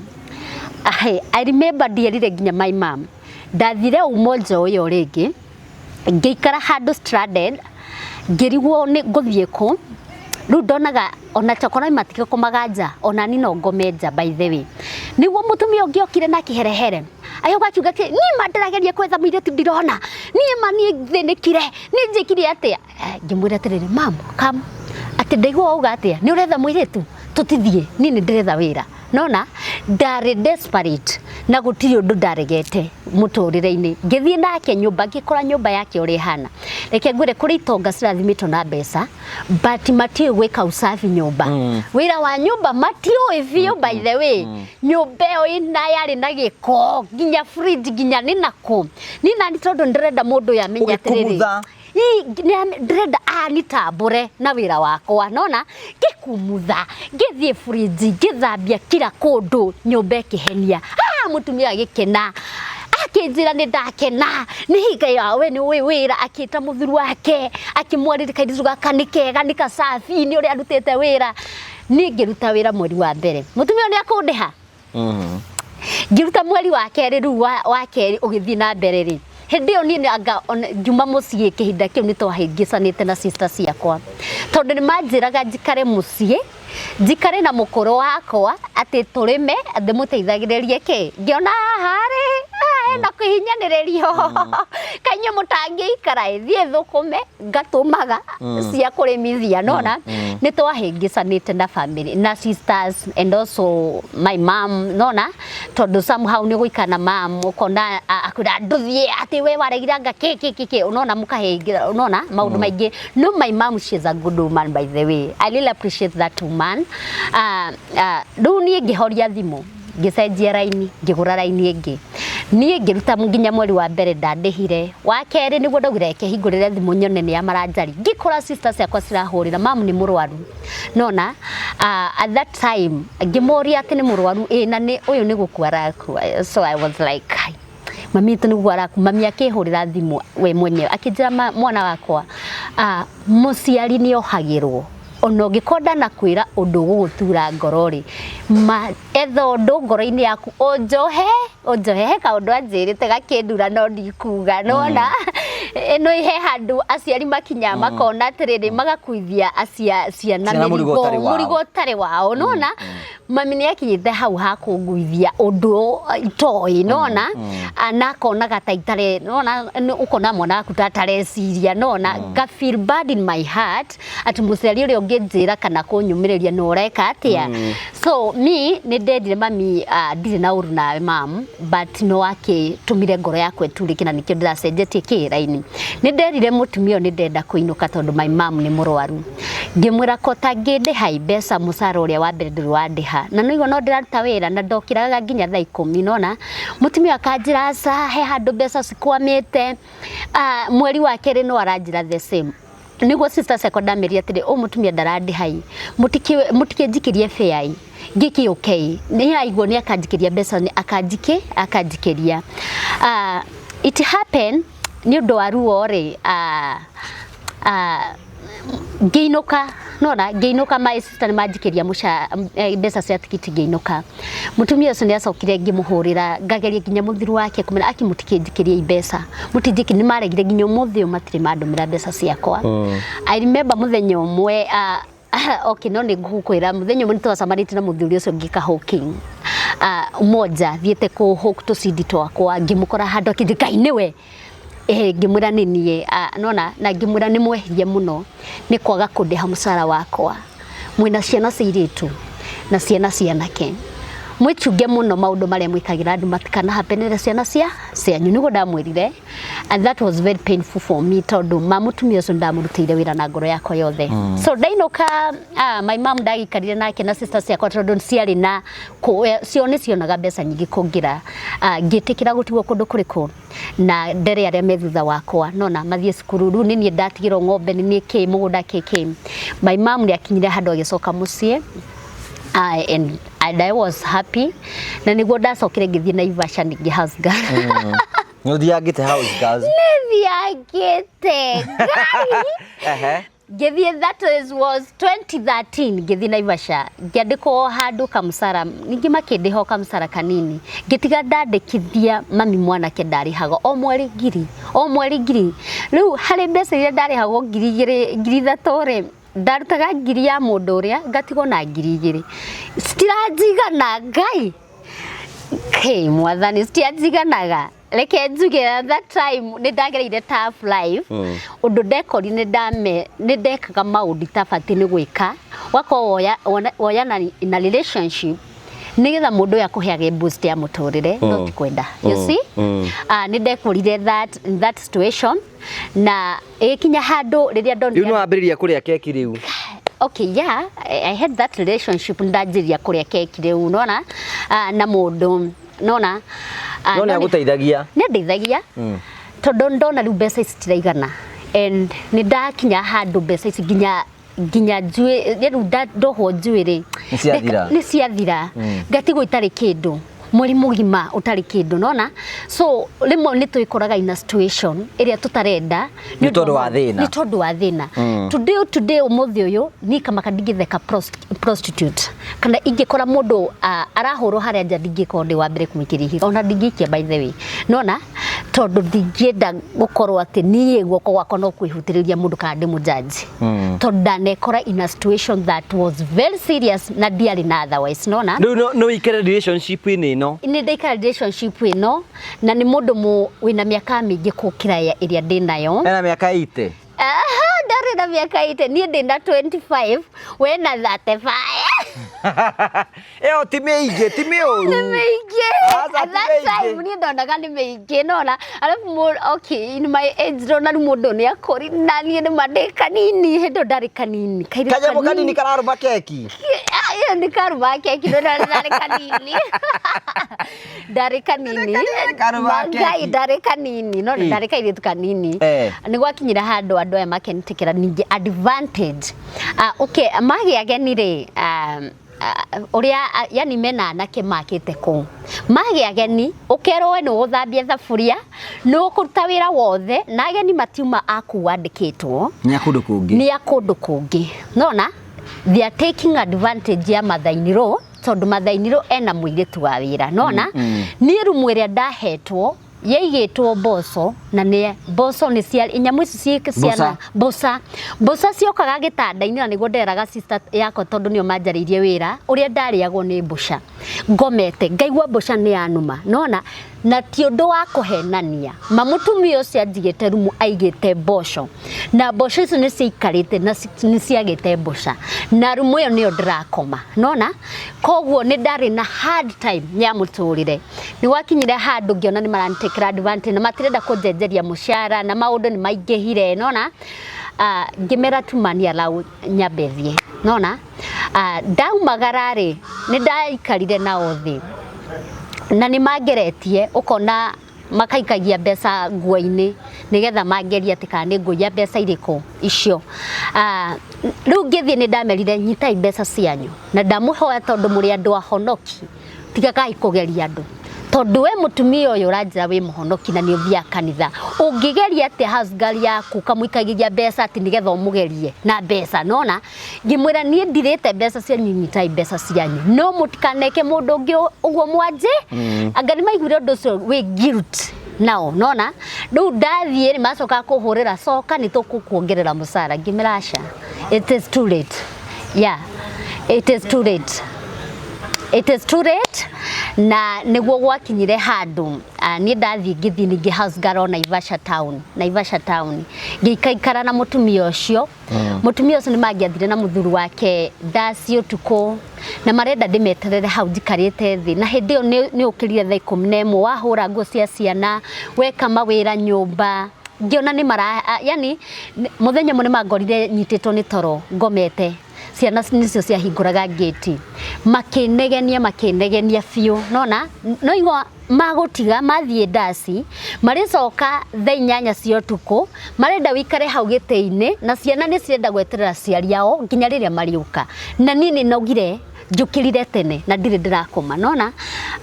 Ahe, I remember ndierire nginya my mom. Ndathire Umoja ũyũ rĩngĩ, ngĩikara handũ stranded, ngĩrigwo nĩ ngũthiĩ kũ. Rĩu ndonaga ona chokora matigĩkomaga nja, ona ni no ngome nja. By the way, nĩguo mũtumia ũngĩ okire na kĩherehere, agĩũka akiuga atĩ niĩ ma ndĩrageria gwetha mũirĩtu ndirona, niĩ ma niĩ thĩnĩkire, niĩ njĩkire atĩa? Ngĩmwĩra atĩrĩrĩ, "Mam, come, atĩ ndaigua wauga atĩa nĩ ũretha mũirĩtu, tũtithiĩ, niĩ nĩ ndĩretha wĩra." Nona ndarĩ desperate. Na gũtirĩ ũndũ ndaregete mũtũrĩre-inĩ. Ngĩthiĩ nake nyũmba, ngĩkora nyũmba yake ũrĩa ĩhana. Reke ngwĩre, kũrĩ itonga cirathimĩtwo na mbeca, but matiũĩ gwĩka usafi nyũmba. Wĩra wa nyũmba matiũĩ biũ. By the way, nyũmba ĩyo ĩna yarĩ na gĩko, nginya fridge, nginya nĩ nakũ. Niĩ nani, tondũ ndĩrenda mũndũ ũyũ amenye atĩrĩrĩ, Ũgĩkumutha. Ii, ndĩrenda anitambũre na wĩra wakwa. Nona ngĩkumutha, ngĩthiĩ fridge, ngĩthambia kila kũndũ, nyũmba ĩkĩhenia. Ah, mũtumia agĩkena, akĩnjĩra nĩ ndakena, nĩ hinga ya we nĩ ũĩ wĩra. Akĩta mũthuri wake, akĩmwarĩria kairĩtu gaka nĩ kega, nĩ kacabi, nĩ ũrĩa arutĩte wĩra. Niĩ ngĩruta wĩra mweri wa mbere, mũtumia ũyũ nĩ akũndĩha. Ngĩruta mweri wa kerĩ, rĩu wa kerĩ ũgĩthiĩ na mbere rĩ, hĩndĩ ĩyo niĩ anga ngiuma mũciĩ. Kĩhinda kĩu nĩ twahĩngĩcanĩte na sister ciakwa, tondũ nĩ manjĩraga njikare mũciĩ, njikare na mũkũrũ wakwa, atĩ tũrĩme, ndĩmũteithagĩrĩrie kĩ. Ngĩona haha rĩ, haha hena kũhinyanĩrĩrio, kainyuĩ mũtangĩikara ĩ, thiĩ thũkũme ngatũmaga cia kũrĩmithia. Nona nĩ twahĩngĩcanĩte na family na sisters and also my mom. Nona tondũ somehow nĩ gũikara na mam, ũkona akwĩra ndũthiĩ, atĩ we waregire anga kĩ kĩ kĩ kĩ, unaona mũkahĩngĩra, unaona maũndũ maingĩ. No my mom, she is a good woman, by the way. I really appreciate that woman. Rĩu niĩ ngĩhoria thimũ, ngĩcenjia raini, ngĩgũra raini ĩngĩ. Niĩ ngĩruta nginya mweri wa mbere, ndandĩhire. Wa kerĩ nĩguo ndaugire reke hingũrĩre thimũ nyone nĩ ya maranjari. Ngĩkora sisters ciakwa cirahũrĩra, mamu nĩ mũrwaru. Nona at that time ngĩmoria atĩ nĩ mũrwaru ĩ, na nĩ ũyũ nĩ gũkua arakua. So I was like, "Kai, mami witũ nĩ gũkua arakua." Mami akĩhũrĩra thimũ we mwenyewe, akĩnjĩra, "Mwana wakwa, mũciari nĩ ohagĩrwo, ona ũngĩkorwo ndanakwĩra ũndũ ũgũgũtura ngoro rĩ, ma etha ũndũ ngoro-inĩ yaku ũnjohe ũnjohe." He kaũndũ anjĩrĩte gakĩndura, no ndikuga. Nona ĩno he handũ aciari makinyaga makona atĩrĩrĩ, magakuithia ciana Ciana mũrigo mĩrigo ũtarĩ wao. Mũrigo ũtarĩ wao. Nona mami nĩ akinyĩte hau hakũnguithia ũndũ itoĩ, nona na akonaga ta itare, nona ũkona mwana waku ta atareciria. Nona nga feel bad in my heart atĩ mũciari ũrĩa ũngĩnjĩra kana kũnyũmĩrĩria nĩ ũreka atĩa. So me nĩ ndendire mami, ndirĩ na ũru nawe mam, but no akĩtũmire ngoro yakwa ĩturĩke, na nĩkĩo ndĩracenjetie kĩraini. Nĩ nderire mũtumia ũyũ nĩ ndenda kũinũka tondũ my mom nĩ mũrwaru. Ngĩmwĩra ko tangĩndĩha mbeca, mũcara ũrĩa wa mbere ndũrĩ wandĩha, na nĩigua no ndĩraruta wĩra na ndokĩraga nginya thaa 10. Nona mũtumia akanjĩra aca, he handũ mbeca cikwamĩte. Mweri wa kerĩ no aranjĩra the same. Nĩguo sister ciakwa ndameria atĩrĩ, ũyũ mũtumia ndarandĩha ĩ, mũtikĩnjikĩrie fare ĩ, ngĩkĩ okay. Nĩ aigua nĩ akanjikĩria mbeca, nĩ akanjikĩria. It happen nĩ ũndũ wa ruo rĩ, ngĩinũka. Nona ngĩinũka, my sister nĩ manjikĩria mbeca cia tikiti, ngĩinũka. Mũtumia ũcio nĩ acokire, ngĩmũhũrĩra, ngageria nginya mũthuri wake kũmwĩra aki mũtikĩnjikĩrie mbeca, mũtinjikĩrie. Nĩ maregire, nginya ũmũthĩ ũyũ matirĩ mandũmĩra mbeca ciakwa. I remember mũthenya ũmwe, okay, no nĩ ngũkwĩra, mũthenya ũmwe nĩ twacemanĩtie na mũthuri ũcio ngĩka hawking moja, thiĩte kũ hawk tũcindi twakwa, ngĩmũkora handũ, akĩnjĩra, "Ngai nĩwe?" Eh, ngĩmwĩra nĩ niĩ. Nona na ngĩmwĩra nĩ mwehirie mũno nĩ kwaga kũndĩha mũcara wakwa. Mwĩna ciana cia airĩtu na ciana cia anake, mwĩchunge mũno maũndũ marĩa mwĩkagĩra andũ matikanahapenere ciana cia cianyu. Nĩguo ndamwĩrire, and that was very painful for me, tondũ ma mũtumia ũcio ndamũrutĩire wĩra na ngoro yakwa yothe. So ndainũka, my mom ndagĩikarire nake na sisters ciakwa, tondũ ciarĩ na cio nĩ cionaga mbeca nyingĩ kũngĩra. Ngĩtĩkĩra gũtigwo kũndũ kũrĩkũ na ndere arĩa me thutha wakwa, nona mathiĩ cukuru. Rĩu nĩ niĩ ndatigĩrwo ng'ombe, nĩ niĩ kĩ mũgũnda kĩ kĩ. My mom nĩ akinyire handũ agĩcoka mũciĩ, and I was happy, na nĩguo ndacokire ngĩthiĩ Naivasha ningĩ house girl. Nĩ ũthiangĩte house girls? Nĩthiangĩte, Ngai. Ngĩthiĩ, that was 2013, ngĩthiĩ Naivasha, ngĩandĩkwo handũ kamũcara, ningĩ makĩndĩha o kamũcara kanini. Ngĩtiga ndandĩkithia mami mwanake, ndarĩhaga o mweri ngiri, o mweri ngiri. Rĩu harĩ mbeca iria ndarĩhagwo 2000, 3000 rĩ, ndarutaga ngiri ya mũndũ ũrĩa, ngatigwo na 2000. Citiranjigana, Ngai kĩ mwathani, citianjiganaga. Reke njuge, at that time nĩ ndagereire tough life, ũndũ ndekori nĩ ndekaga maũndũ itabatiĩ nĩ gwĩka. Wakorwo woyana in a relationship Nĩgetha mũndũ ũyũ akũheage boost ya mũtũrĩre, no ti kwenda, you see. Nĩ ndekorire that in that situation na ĩgĩkinya handũ rĩrĩa Rĩu ndonire nĩ wambĩrĩria kũrĩa keki rĩu? Okay, yeah, I had that relationship, ndanjĩria kũrĩa keki rĩu, nona, na mũndũ, nona. No nĩ agũteithagia? Nĩ andeithagia, tondũ ndona rĩu mbeca ici citiraigana and nĩ ndakinya handũ mbeca ici nginya njuĩ rĩu ndohwo njuĩrĩ. Nĩ ciathira. Nĩ ciathira, ngatigwo itarĩ kĩndũ, mweri mũgima ũtarĩ kĩndũ, nona. So rĩmwe nĩ twĩkoraga in a situation ĩrĩa tũtarenda. Nĩ tondũ wa thĩna. Nĩ tondũ wa thĩna. Today, ũmũthĩ ũyũ niĩ kamaka ndingĩtheka prostitute kana ingĩkora mũndũ arahũrwo harĩa nja, ndingĩkorwo ndĩ wa mbere kũmũikĩria ihiga, ona ndingĩikia, by the way, nona, tondũ ndingĩenda gũkorwo atĩ niĩ guoko gwakwa no kwĩhutĩrĩria mũndũ kana ndĩmũjaji, tondũ ndanekora in a situation that was very serious na ndiarĩ na otherwise, nona. Rĩu no wĩikare relationship-inĩ ĩno? Nĩ ndaikara relationship ĩno na nĩ mũndũ wĩna mĩaka mĩingĩ gũkĩra ĩrĩa ndĩ nayo. Ena mĩaka 80? Aha, ndarĩ na mĩaka 80, niĩ ndĩ na 25, we na 35. Ĩyo ti mĩingĩ, ti mĩũru. Nĩ mĩingĩ. Aca, At ti that mĩingĩ. time niĩ ndonaga nĩ mĩingĩ, nona. Alafu okay, in my age ndona rĩu mũndũ nĩ akũri na niĩ nĩ ma ndĩ kanini, hĩndĩ ĩyo ndarĩ kanini, kairĩtu. Kanyamũ kanini kararũma keki. Ah, ĩyo nĩ karũma keki, no ndarĩ kanini, ndarĩ kanini. Karũma Ngai. keki. Ndarĩ kanini, no ndarĩ kairĩtu kanini. Nĩ gwakinyire handũ andũ aya makenĩtĩkĩra ningĩ advantage. Okay, magĩa ageni rĩ, ũrĩa yani mena anake makĩte kũu, magĩa ageni ũkerwo we nĩ ũgũthambia thaburia, nĩ ũkũruta wĩra wothe, na ageni matiuma aku wandĩkĩtwo. Nĩ a kũndũ kũngĩ. Nĩ a kũndũ kũngĩ, nona. They are taking advantage ya mother-in-law, tondũ mother-in-law ena mũirĩtu wa wĩra, nona. Niĩ rumu ĩrĩa ndahetwo yaigĩtwo mboco, na nĩ mboco nĩ cia nyamũ ici ciana mboca, mboca ciokaga gĩtanda-inĩ, na nĩguo nderaga sister yakwa, tondũ nĩo manjarĩirie wĩra ũrĩa ndarĩagwo nĩ mboca, ngomete ngaigua mboca nĩ yanuma, nona. Na ti ũndũ wa kũhenania ma, mũtumia ũcio anjigĩte rumu aigĩte mboco, na mboco icio nĩ ciaikarĩte na nĩ ciagĩte mboca, na rumu ĩyo nĩyo ndĩrakoma, nona. Koguo nĩ ndarĩ na hard time ya mũtũrĩre. Nĩ gwakinyire handũ ngĩona nĩ maranĩtĩkĩra advantage na matirenda kũnjenjeria mũcara na maũndũ nĩ maingĩhire, nona. Ngĩmera tu mani allow nyambe thiĩ, nona. Ndaumagara rĩ, nĩ ndaikarire nao thĩ na nĩ mangeretie, ũkona makaikagia mbeca nguo-inĩ nĩgetha mangerie atĩ kana nĩ ngũiya mbeca irĩkũ icio. Rĩu ngĩthiĩ nĩ ndamerire, "Nyitai mbeca cianyu na ndamũhoya, tondũ mũrĩ andũ ahonoki, tigagai kũgeria andũ, tondũ we mũtumia ũyũ ũranjĩra wĩ mũhonoki na nĩ ũthiaga kanitha, ũngĩgeria atĩa house girl yaku ũkamũikagĩria mbeca atĩ nĩgetha ũmũgerie na mbeca?" Nona ngĩmwĩra, "Niĩ ndirĩte mbeca cianyu, nyitai mbeca cianyu, no mũtikaneke mũndũ ũngĩ ũguo mwanje." Anga nĩ maiguire ũndũ ũcio wĩ guilt nao, nona. Rĩu ndathiĩ nĩ macokaga kũhũrĩra, "Coka, nĩ tũkũkuongerera mũcara." Ngĩmera, "Aca, it is too late." Yeah, it is too late, it is too late. Na nĩguo gwakinyire handũ, niĩ ndathiĩ, ngĩthiĩ ningĩ house girl o Naivasha town, Naivasha town, ngĩikaikara na mũtumia ũcio. Mũtumia ũcio nĩ mangĩathire na mũthuri wake ndaci ũtukũ na marenda ndĩmeterere hau njikarĩte thĩ, na hĩndĩ ĩyo nĩ ũkĩrire thaa 11, wahũra nguo cia ciana, weka mawĩra nyũmba, ngĩona nĩ mara yani mũthenya ũmwe nĩ mangorire nyitĩtwo nĩ toro ngomete, ciana nĩcio ciahingũraga ngĩti, makĩnegenia, makĩnegenia biũ, nona. No igua magũtiga mathiĩ ndaci, marĩcoka thaa 8 cia ũtukũ, marenda wĩikare hau gĩtĩ-inĩ, na ciana nĩ cirenda gweterera aciari ao nginya rĩrĩa marĩũka, na niĩ nĩ nogire, njũkĩrire tene na ndirĩ ndĩrakoma, nona.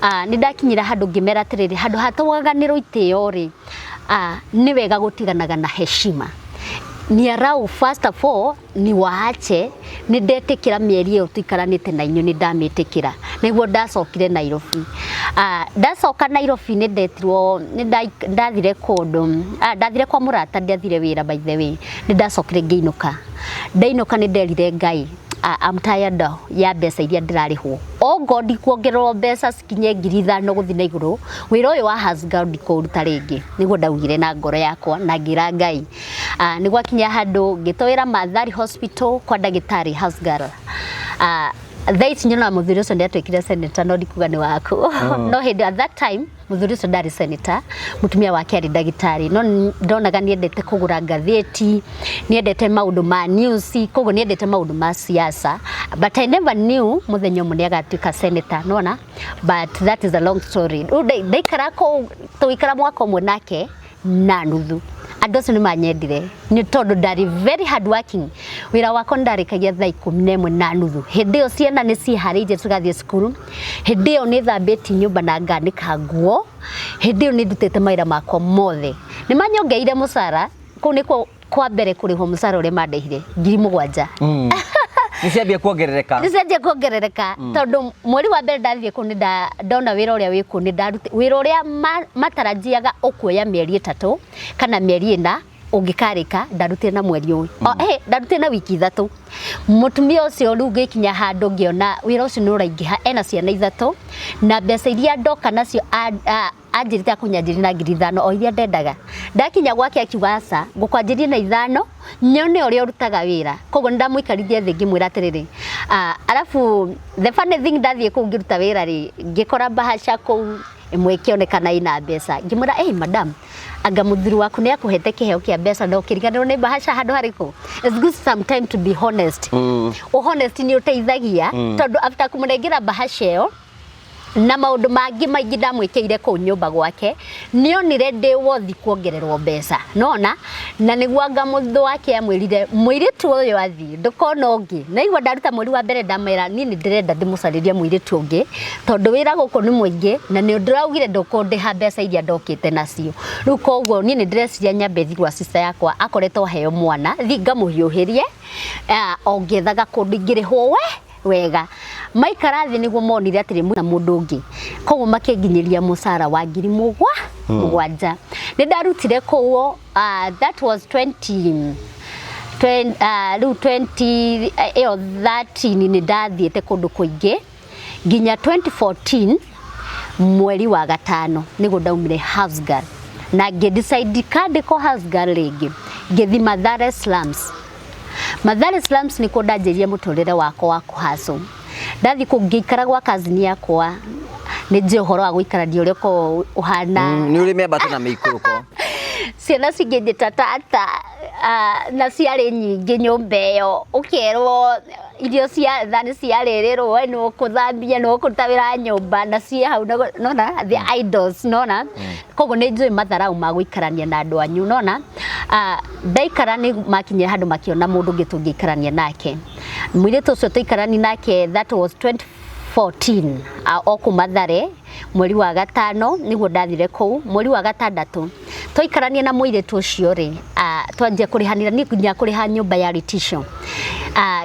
Nĩ ndakinyire handũ ngĩmera atĩrĩrĩ, handũ ha twaganĩrwo itĩo rĩ, nĩ wega gũtiganaga na heshima. Ni arau, first of all ni waache, nĩ ndetĩkĩra mĩeri ĩyo tũikaranĩte na inyuĩ, nĩ ndamĩtĩkĩra. Nĩguo ndacokire Nairobi. Ndacoka Nairobi nĩ ndetirwo, nĩ ndathire kũndũ, ndathire kwa mũrata, ndiathire wĩra, by the way. Nĩ ndacokire ngĩinũka. Ndainũka nĩ nderire Ngai, I'm tired ya mbeca iria ndĩrarĩhwo. Ongo ndikuongererwo mbeca cikinye 5,000 gũthiĩ na igũrũ, wĩra ũyũ wa house girl ndikũũruta rĩngĩ. Nĩguo ndaugire na ngoro yakwa na ngĩra Ngai. Nĩ gwakinya handũ ngĩtwo wĩra Mathari Hospital kwa ndagĩtarĩ, house girl. Thaa ici nyonaga mũthuri ũcio nĩ atuĩkire senator, no ndikuga nĩ waku. No hĩndĩ at that time mũthuri ũcio ndarĩ senator, mũtumia wake arĩ ndagĩtarĩ, no ndonaga nĩ endete kũgũra ngathĩti, nĩ endete maũndũ ma news, koguo nĩ endete maũndũ ma siasa, but I never knew mũthenya ũmwe nĩ agatuĩka senator, nĩwona? But that is a long story. Rĩu ndaikara kũu, tũgĩikara mwaka ũmwe nake na nuthu, andũ acio nĩ manyendire nĩ tondũ ndarĩ very hard working. Wĩra wakwa nĩ ndarĩkagia thaa 11:30. Hĩndĩ ĩyo ciana nĩ ciĩharĩirie cigathiĩ cukuru, hĩndĩ ĩyo nĩ thambĩtie nyũmba na nganĩka nguo, hĩndĩ ĩyo nĩ ndutĩte mawĩra makwa mothe. Nĩ manyongereire mũcara. Kũu nĩkuo kwa mbere kũrĩhwo mũcara ũrĩa mandĩhire, 7,000. Nĩ ciambia kuongerereka. Nĩ cianjia kuongerereka, tondũ mweri wa mbere ndathiĩ kũu nĩ ndona wĩra ũrĩa wĩ kũu, nĩ ndarute wĩra ũrĩa matarajiaga ũkuoya mĩeri 3 kana mĩeri 4 ũngĩkarĩka, ndarutire na mweri ũyũ. Oh, hey, ndarutire na wiki 3. Mũtumia ũcio rĩu ngĩkinya handũ ngĩona wĩra ũcio nĩ ũraingĩha, ena ciana 3 na mbeca iria ndoka nacio anjĩrĩte akũnyanjĩria na 5,000 o iria ndendaga. Ndakinya gwake akiuga aca, ngũkwanjĩria na 5 nyone ũrĩa ũrutaga wĩra. Koguo nĩ ndamũikarithia thĩ ngĩmwĩra atĩrĩrĩ, arabu the funny thing, ndathiĩ kũu ngĩruta wĩra rĩ, ngĩkora mbahaca kũu ĩmwe ĩkĩonekana ĩna mbeca. Ngĩmwĩra, "Hey madam, anga mũthuri waku nĩ akũhete kĩheo kĩa mbeca na ũkĩriganĩrwo nĩ mbahaca handũ harĩkũ?" It's good sometime to be honest. Honest nĩ ũteithagia, tondũ after kũmũnengera mbahaca ĩyo na maũndũ mangĩ maingĩ ndamwĩkĩire kũu nyũmba gwake, nĩonire ndĩ wothi kuongererwo mbeca, nona na nĩguo anga mũthũ wake amwĩrire, "Mũirĩtu ũyũ athiĩ, ndũkona ũngĩ." Naigua ndaruta mweri wa mbere, ndamera niĩ nĩ ndĩrenda ndĩmũcarĩrie mũirĩtu ũngĩ, tondũ wĩra gũkũ nĩ mũingĩ na nĩ ndĩraugire ndũkũndĩha mbeca iria ndokĩte nacio rĩu. Koguo niĩ nĩ ndĩreciria nyambe thiĩ gwa sister yakwa akoretwo aheo mwana, thiĩ ngamũhiũhĩrie o ngĩethaga kũndũ ingĩrĩhwo we wega. Maikara thĩ nĩguo monire atĩrĩ na mũndũ ũngĩ, koguo makĩnginyĩria mũcara wa ngiri mũgwanja. Nĩ ndarutire kũu, that was 20 rĩu 20 ĩyo 13. Nĩ ndathiĩte kũndũ kũingĩ nginya 2014 mweri wa gatano nĩguo ndaumire house girl na ngĩ decide kandĩkwo house girl rĩngĩ, ngĩthi Mathare Slums. Mathare Slums nĩkuo ndanjĩrie mũtũrĩre wakwa wa kũhustle. Ndathiĩ kũu ngĩikara gwa cousin yakwa, nĩ njũĩ ũhoro wa gũikarania ũrĩa ũkoragwo ũhana. Nĩ ũrĩ mĩambato na mĩikũrũko. Ciana cingĩnjĩta tata, na ciarĩ nyingĩ nyũmba ĩyo, ũkerwo irio cia thani ciarĩrĩrwo, we nĩ ũkũthambia, nĩ ũkũruta wĩra wa nyũmba na ciĩ hau nona the idols, nona. Koguo nĩ njũĩ matharau ma gũikarania na andũ anyu, nona. Ndaikara nĩ makinyire handũ makĩona mũndũ ũngĩ tũngĩikarania nake. Mũirĩtu ũcio tũikarani nake, that was 2014, o kũu Mathare, mweri wa gatano nĩguo ndathire kũu, mweri wa gatandatũ twaikarania na mũirĩtu ũcio rĩ, twanjia kũrĩhanĩra niĩ nginya kũrĩha nyũmba ya ritisho.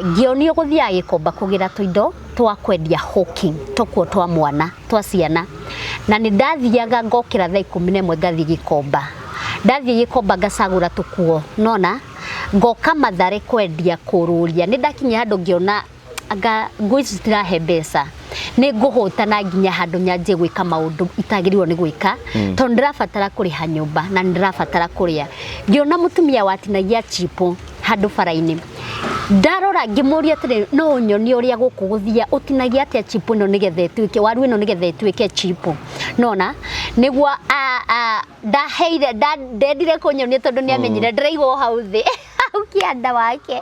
Ngĩonio gũthiaga Gĩkomba kũgĩra tũindo twa kwendia, hawking, tũkuo twa mwana twa ciana, na nĩ ndathiaga ngokĩra thaa 11 ngathiĩ Gĩkomba. Ndathiĩ Gĩkomba ngacagũra tũkuo, nona ngoka Mathare kwendia kũrũria. Nĩ ndakinyia handũ ngĩona anga nguo ici citirahe mbeca, nĩ ngũhũtana nginya handũ nyanjie gwĩka maũndũ itagĩrĩirwo nĩ gwĩka, tondũ ndĩrabatara kũrĩha nyũmba na nĩ ndĩrabatara kũrĩa. Ngĩona mũtumia watinagia chipo handũ bara-inĩ. Ndarora ngĩmũria atĩrĩ, "No ũnyonie ũrĩa gũkũ gũthia ũtinagia atĩa chipo ĩno nĩgetha ĩtuĩke waru ĩno, nĩgetha ĩtuĩke chipo?" Nona nĩguo ndaheire ndendire kũnyonia, tondũ nĩ amenyire ndĩraigwo hau thĩ hau kĩanda wake.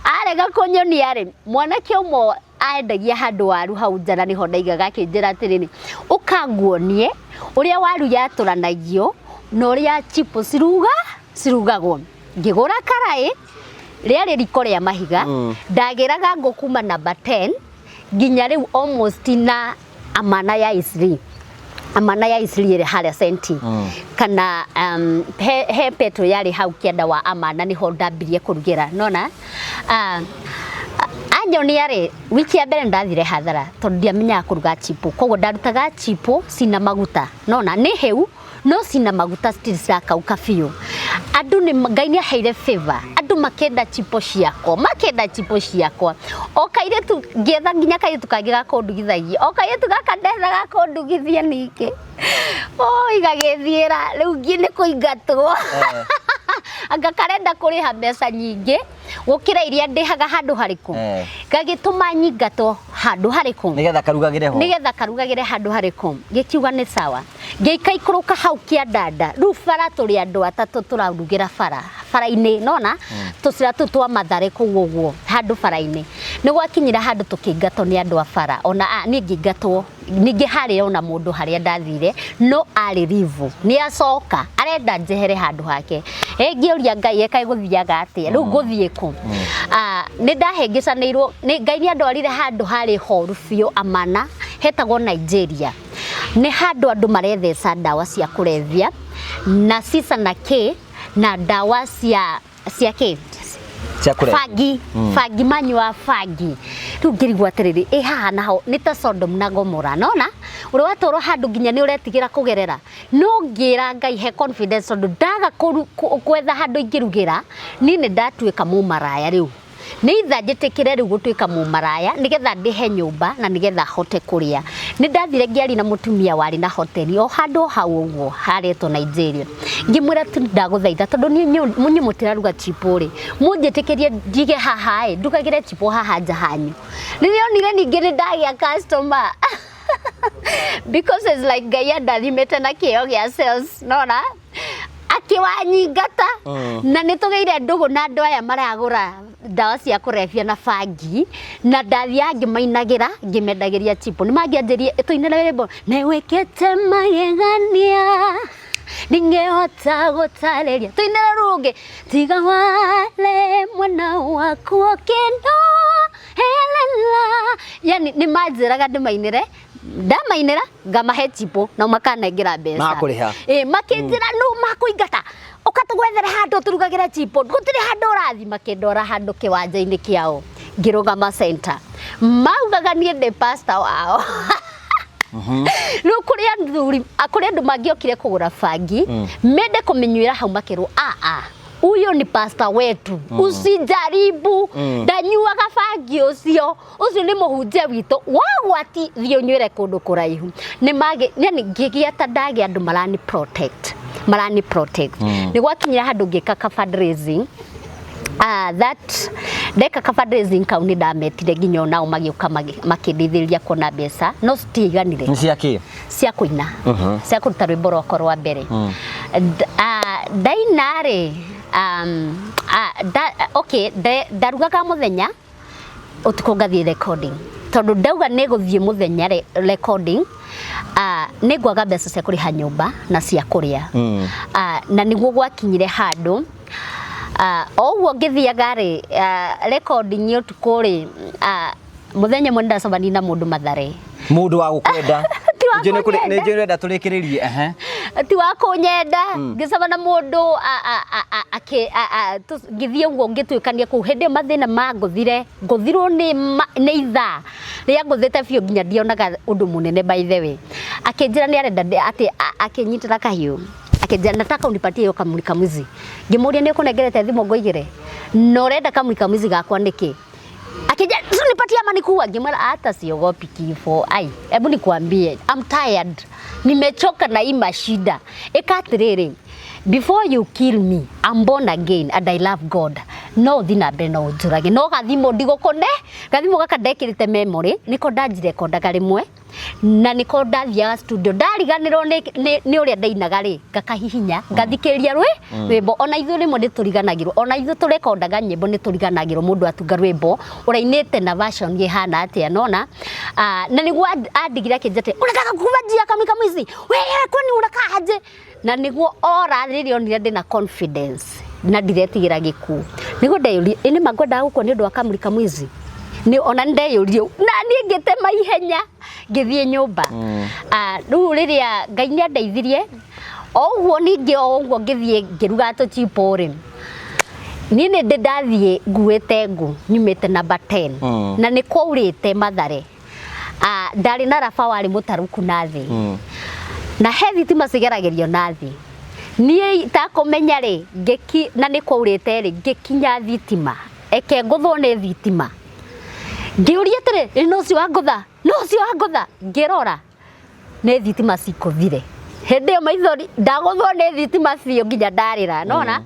Arega kũnyonia rĩ, mwanake ũmwe aendagia handũ waru hau nja na nĩho ndaigaga, akĩnjĩra atĩrĩrĩ, "Ũkanguonie ũrĩa waru yatũranagio na ũrĩa chipo cirugagwo." Ngĩgũra karaĩ, rĩarĩ riko rĩa mahiga. Ndagĩraga ngũ kuma namba 10 nginya rĩu almost na Amana ya Isri, Amana ya Isri ĩrĩ harĩa Senti kana he petro yarĩ hau kĩanda wa Amana, nĩho ndambirie kũrugĩra. Nona anyonia rĩ, wiki ya mbere ndathire hathara, tondũ ndiamenyaga kũruga chipo, koguo ndarutaga chipo cina maguta, nona nĩ hĩu no cina maguta, still cirakauka biũ. Andũ nĩ Ngai nĩ aheire favor, andũ makenda chipo ciakwa, makenda chipo ciakwa. O kairĩtu ngĩetha nginya kairĩtu kangĩ ga kũndugithagia, o kairĩtu gaka ndethaga kũndugithia ningĩ oi gagĩthiĩra rĩu ngi nĩ kũingatwo, anga karenda kũrĩha mbeca nyingĩ. Gũkĩra iria ndĩhaga handũ harĩkũ. Gagĩtũma nyingatwo handũ harĩkũ? Nĩgetha karugagĩre ho. Nĩgetha karugagĩre handũ harĩkũ. Gĩkiuga nĩ sawa. Ngĩikaikũrũka hau kĩandanda. Rĩu bara tũrĩ andũ atatũ tũrarugĩra bara bara-inĩ, nona tũcĩra tũu twa Mathare kũu ũguo handũ bara-inĩ. Nĩ gwakinyire handũ tũkĩingatwo nĩ andũ a bara, ona niĩ ngĩingatwo. Ningĩ harĩ ona mũndũ harĩa ndathire no arĩ rivu, nĩ acoka arenda njehere handũ hake. Ngĩũria Ngai ekae gũthiaga atĩa rĩu, ngũthiĩ kũ? Nĩ ndahĩngĩcanĩirwo nĩ Ngai, nĩ andwarire handũ harĩ horu biũ amana, hetagwo Nigeria. Nĩ handũ andũ maretheca ndawa cia kũrebia na cica na kĩ na ndawa cia kĩ. Cia kũrebia. Bangi, bangi, manyua bangi. Rĩu ngĩrigwo atĩrĩrĩ, ĩ haha naho nĩ ta Sodom na Gomora, nona ũrĩa watwarwo handũ nginya nĩ ũretigĩra kũgerera. No ngĩra Ngai he confidence, tondũ ndaga gwetha handũ ingĩrugĩra, niĩ nĩ ndatuĩka mũmaraya. Rĩu nĩ itha njĩtĩkĩre rĩu gũtuĩka mũmaraya nĩgetha ndĩhe nyũmba na nĩgetha hote kũrĩa. Nĩ ndathire ngĩaria na mũtumia warĩ na hoteli o handũ hau ũguo haretwo Nigeria. Ngĩmwĩra tu, ndagũthaitha, tondũ niĩ mũnyuĩ mũtiraruga chipo rĩ, mũnjĩtĩkĩrie njige haha ĩ, ndugagĩre chipo haha nja hanyu. Rĩrĩa onire ningĩ nĩ ndagĩa customer, because it's like Ngai andathimĩte na kĩheo gĩa sales, nona akĩwanyingata. Na nĩ tũgĩire ndũgũ na andũ aya maragũra ndawa cia kũrebia na bangi, na ndathiaga ngĩmainagĩra, ngĩmendagĩria chipo. Nĩ mangĩanjĩrie tũinĩre rwĩmbo nĩ wĩkĩte magegania ndingĩhota gũtarĩria, tũinĩre rũngĩ tiga wale mwena waku ũkĩndo helela. Yani nĩ manjĩraga ndĩmainĩre, ndamainĩra ngamahe chipo na makanengera mbeca. Makũrĩha. Ĩ, makĩnjĩra nũ makũingata, ũka tũgwethere handũ tũrugagĩre chipo, gũtirĩ handũ ũrathi. Makĩndwara handũ kĩwanja-inĩ kĩao, ngĩrũgama center, maugaga niĩ ndĩ pastor wao. Rĩu kũrĩ athuri, kũrĩ andũ mangĩokire kũgũra bangi, mende kũmĩnyuĩra hau, makĩrwo aa, huyo ni pastor wetu, usijaribu, ndanyuaga bangi ũcio, ũcio nĩ mũhunjia witũ, wagwati thiĩ ũnyuĩre kũndũ kũraihu. Nĩ mage yani ngĩgĩa ta ndagĩa andũ marani protect, marani protect. Nĩ gwakinyire handũ ngĩka ka fundraising. That ndeka ka fundraising kau, nĩ ndametire nginya onao magĩũka makĩndeithĩrĩria kuona mbeca, no citiaiganire. Nĩ cia kĩ? Cia kũina, cia kũruta rwĩmbo rwakwa rwa mbere. Ndaina rĩ, okay, ndarugaga mũthenya, ũtukũ ngathiĩ recording, tondũ ndauga nĩ gũthiĩ mũthenya recording, nĩ ngwaga mbeca cia kũrĩha nyũmba na cia kũrĩa. Na nĩguo gwakinyire handũ, o ũguo ngĩthiaga rĩ recording ũtukũ rĩ, mũthenya ũmwe nĩndacemanirie na mũndũ Mathare. Mũndũ wa gũkwenda? Ti wa Nĩ kũnyenda. njũĩ ũrenda tũrĩkĩrĩrie, ehe. Ti wa kũnyenda. Ngĩcema na mũndũ ngĩthiĩ ũguo ngĩtuĩkania kũu. Hĩndĩ ĩyo mathĩna mangũthire, ngũthirwo nĩ ithaa rĩa ngũthĩte biũ nginya ndionaga ũndũ mũnene. By the way, akĩnjĩra nĩ arenda atĩ akĩnyitĩra kahiũ, akĩnjĩra, "Nataka unipatie hiyo kamulika mwizi." Ngĩmũria, "Nĩ ũkũnengerete thimũ ngũigĩre na ũrenda kamulika mwizi gakwa nĩkĩ?" Akija, "Nipatie ama nikuua." Ngimwona, "Hata siogopi kifo. Ai, hebu nikwambie, I'm tired. Nimechoka na hii mashida. Ĩka atĩrĩrĩ, before you kill me, I'm born again and I love God. No thi na mbere no ũnjũrage, no gathimũ ndigũkũne." Gathimũ gaka ndekĩrĩte memory, nĩko ndanjirekondaga rĩmwe na nĩko ndathiaga studio, ndariganĩrwo nĩ ũrĩa ndainaga rĩ, ngakahihinya ngathikĩrĩria rwĩmbo. Ona ithuĩ rĩmwe nĩ tũriganagĩrwo, ona ithuĩ tũrekondaga nyĩmbo nĩ tũriganagĩrwo mũndũ atunga rwĩmbo ũrainĩte na version ĩhana atĩa, nona. Na nĩguo andigire akĩnjĩra atĩ, "Unataka kuvajia kamwika mwizi wewe, kwani unakaa aje?" Na nĩguo ora rĩrĩa onire ndĩna confidence na ndiretigĩra gĩkuũ, nĩguo ndeyũria, ĩ nĩma ngwendaga gũkua nĩ ũndũ wa kamũrika mwizi? Nĩ ona nĩ ndeyũririe, na niĩ ngĩtema ihenya ngĩthiĩ nyũmba. Rĩu rĩrĩa Ngai nĩ andeithirie o ũguo, ningĩ o ũguo ngĩthiĩ ngĩruga tũchipo rĩ, niĩ nĩ ndĩ ndathiĩ nguĩte ngũ nyumĩte namba 10. Na nĩ kwaurĩte Mathare. Ndarĩ na raba warĩ mũtarũku na thĩ, na he thitima cigeragĩrio na thĩ. Niĩ itakũmenya rĩ, ngĩki na nĩ kwaurĩte rĩ, ngĩkinya thitima, eke ngũthwo nĩ thitima. Ngĩũria atĩrĩ, "Ĩ no ũcio wangũtha? No ũcio wangũtha?" Ngĩrora nĩ thitima cikũthire. Hĩndĩ ĩyo maithori ndagũthwo nĩ thitima biũ nginya ndarĩra, nona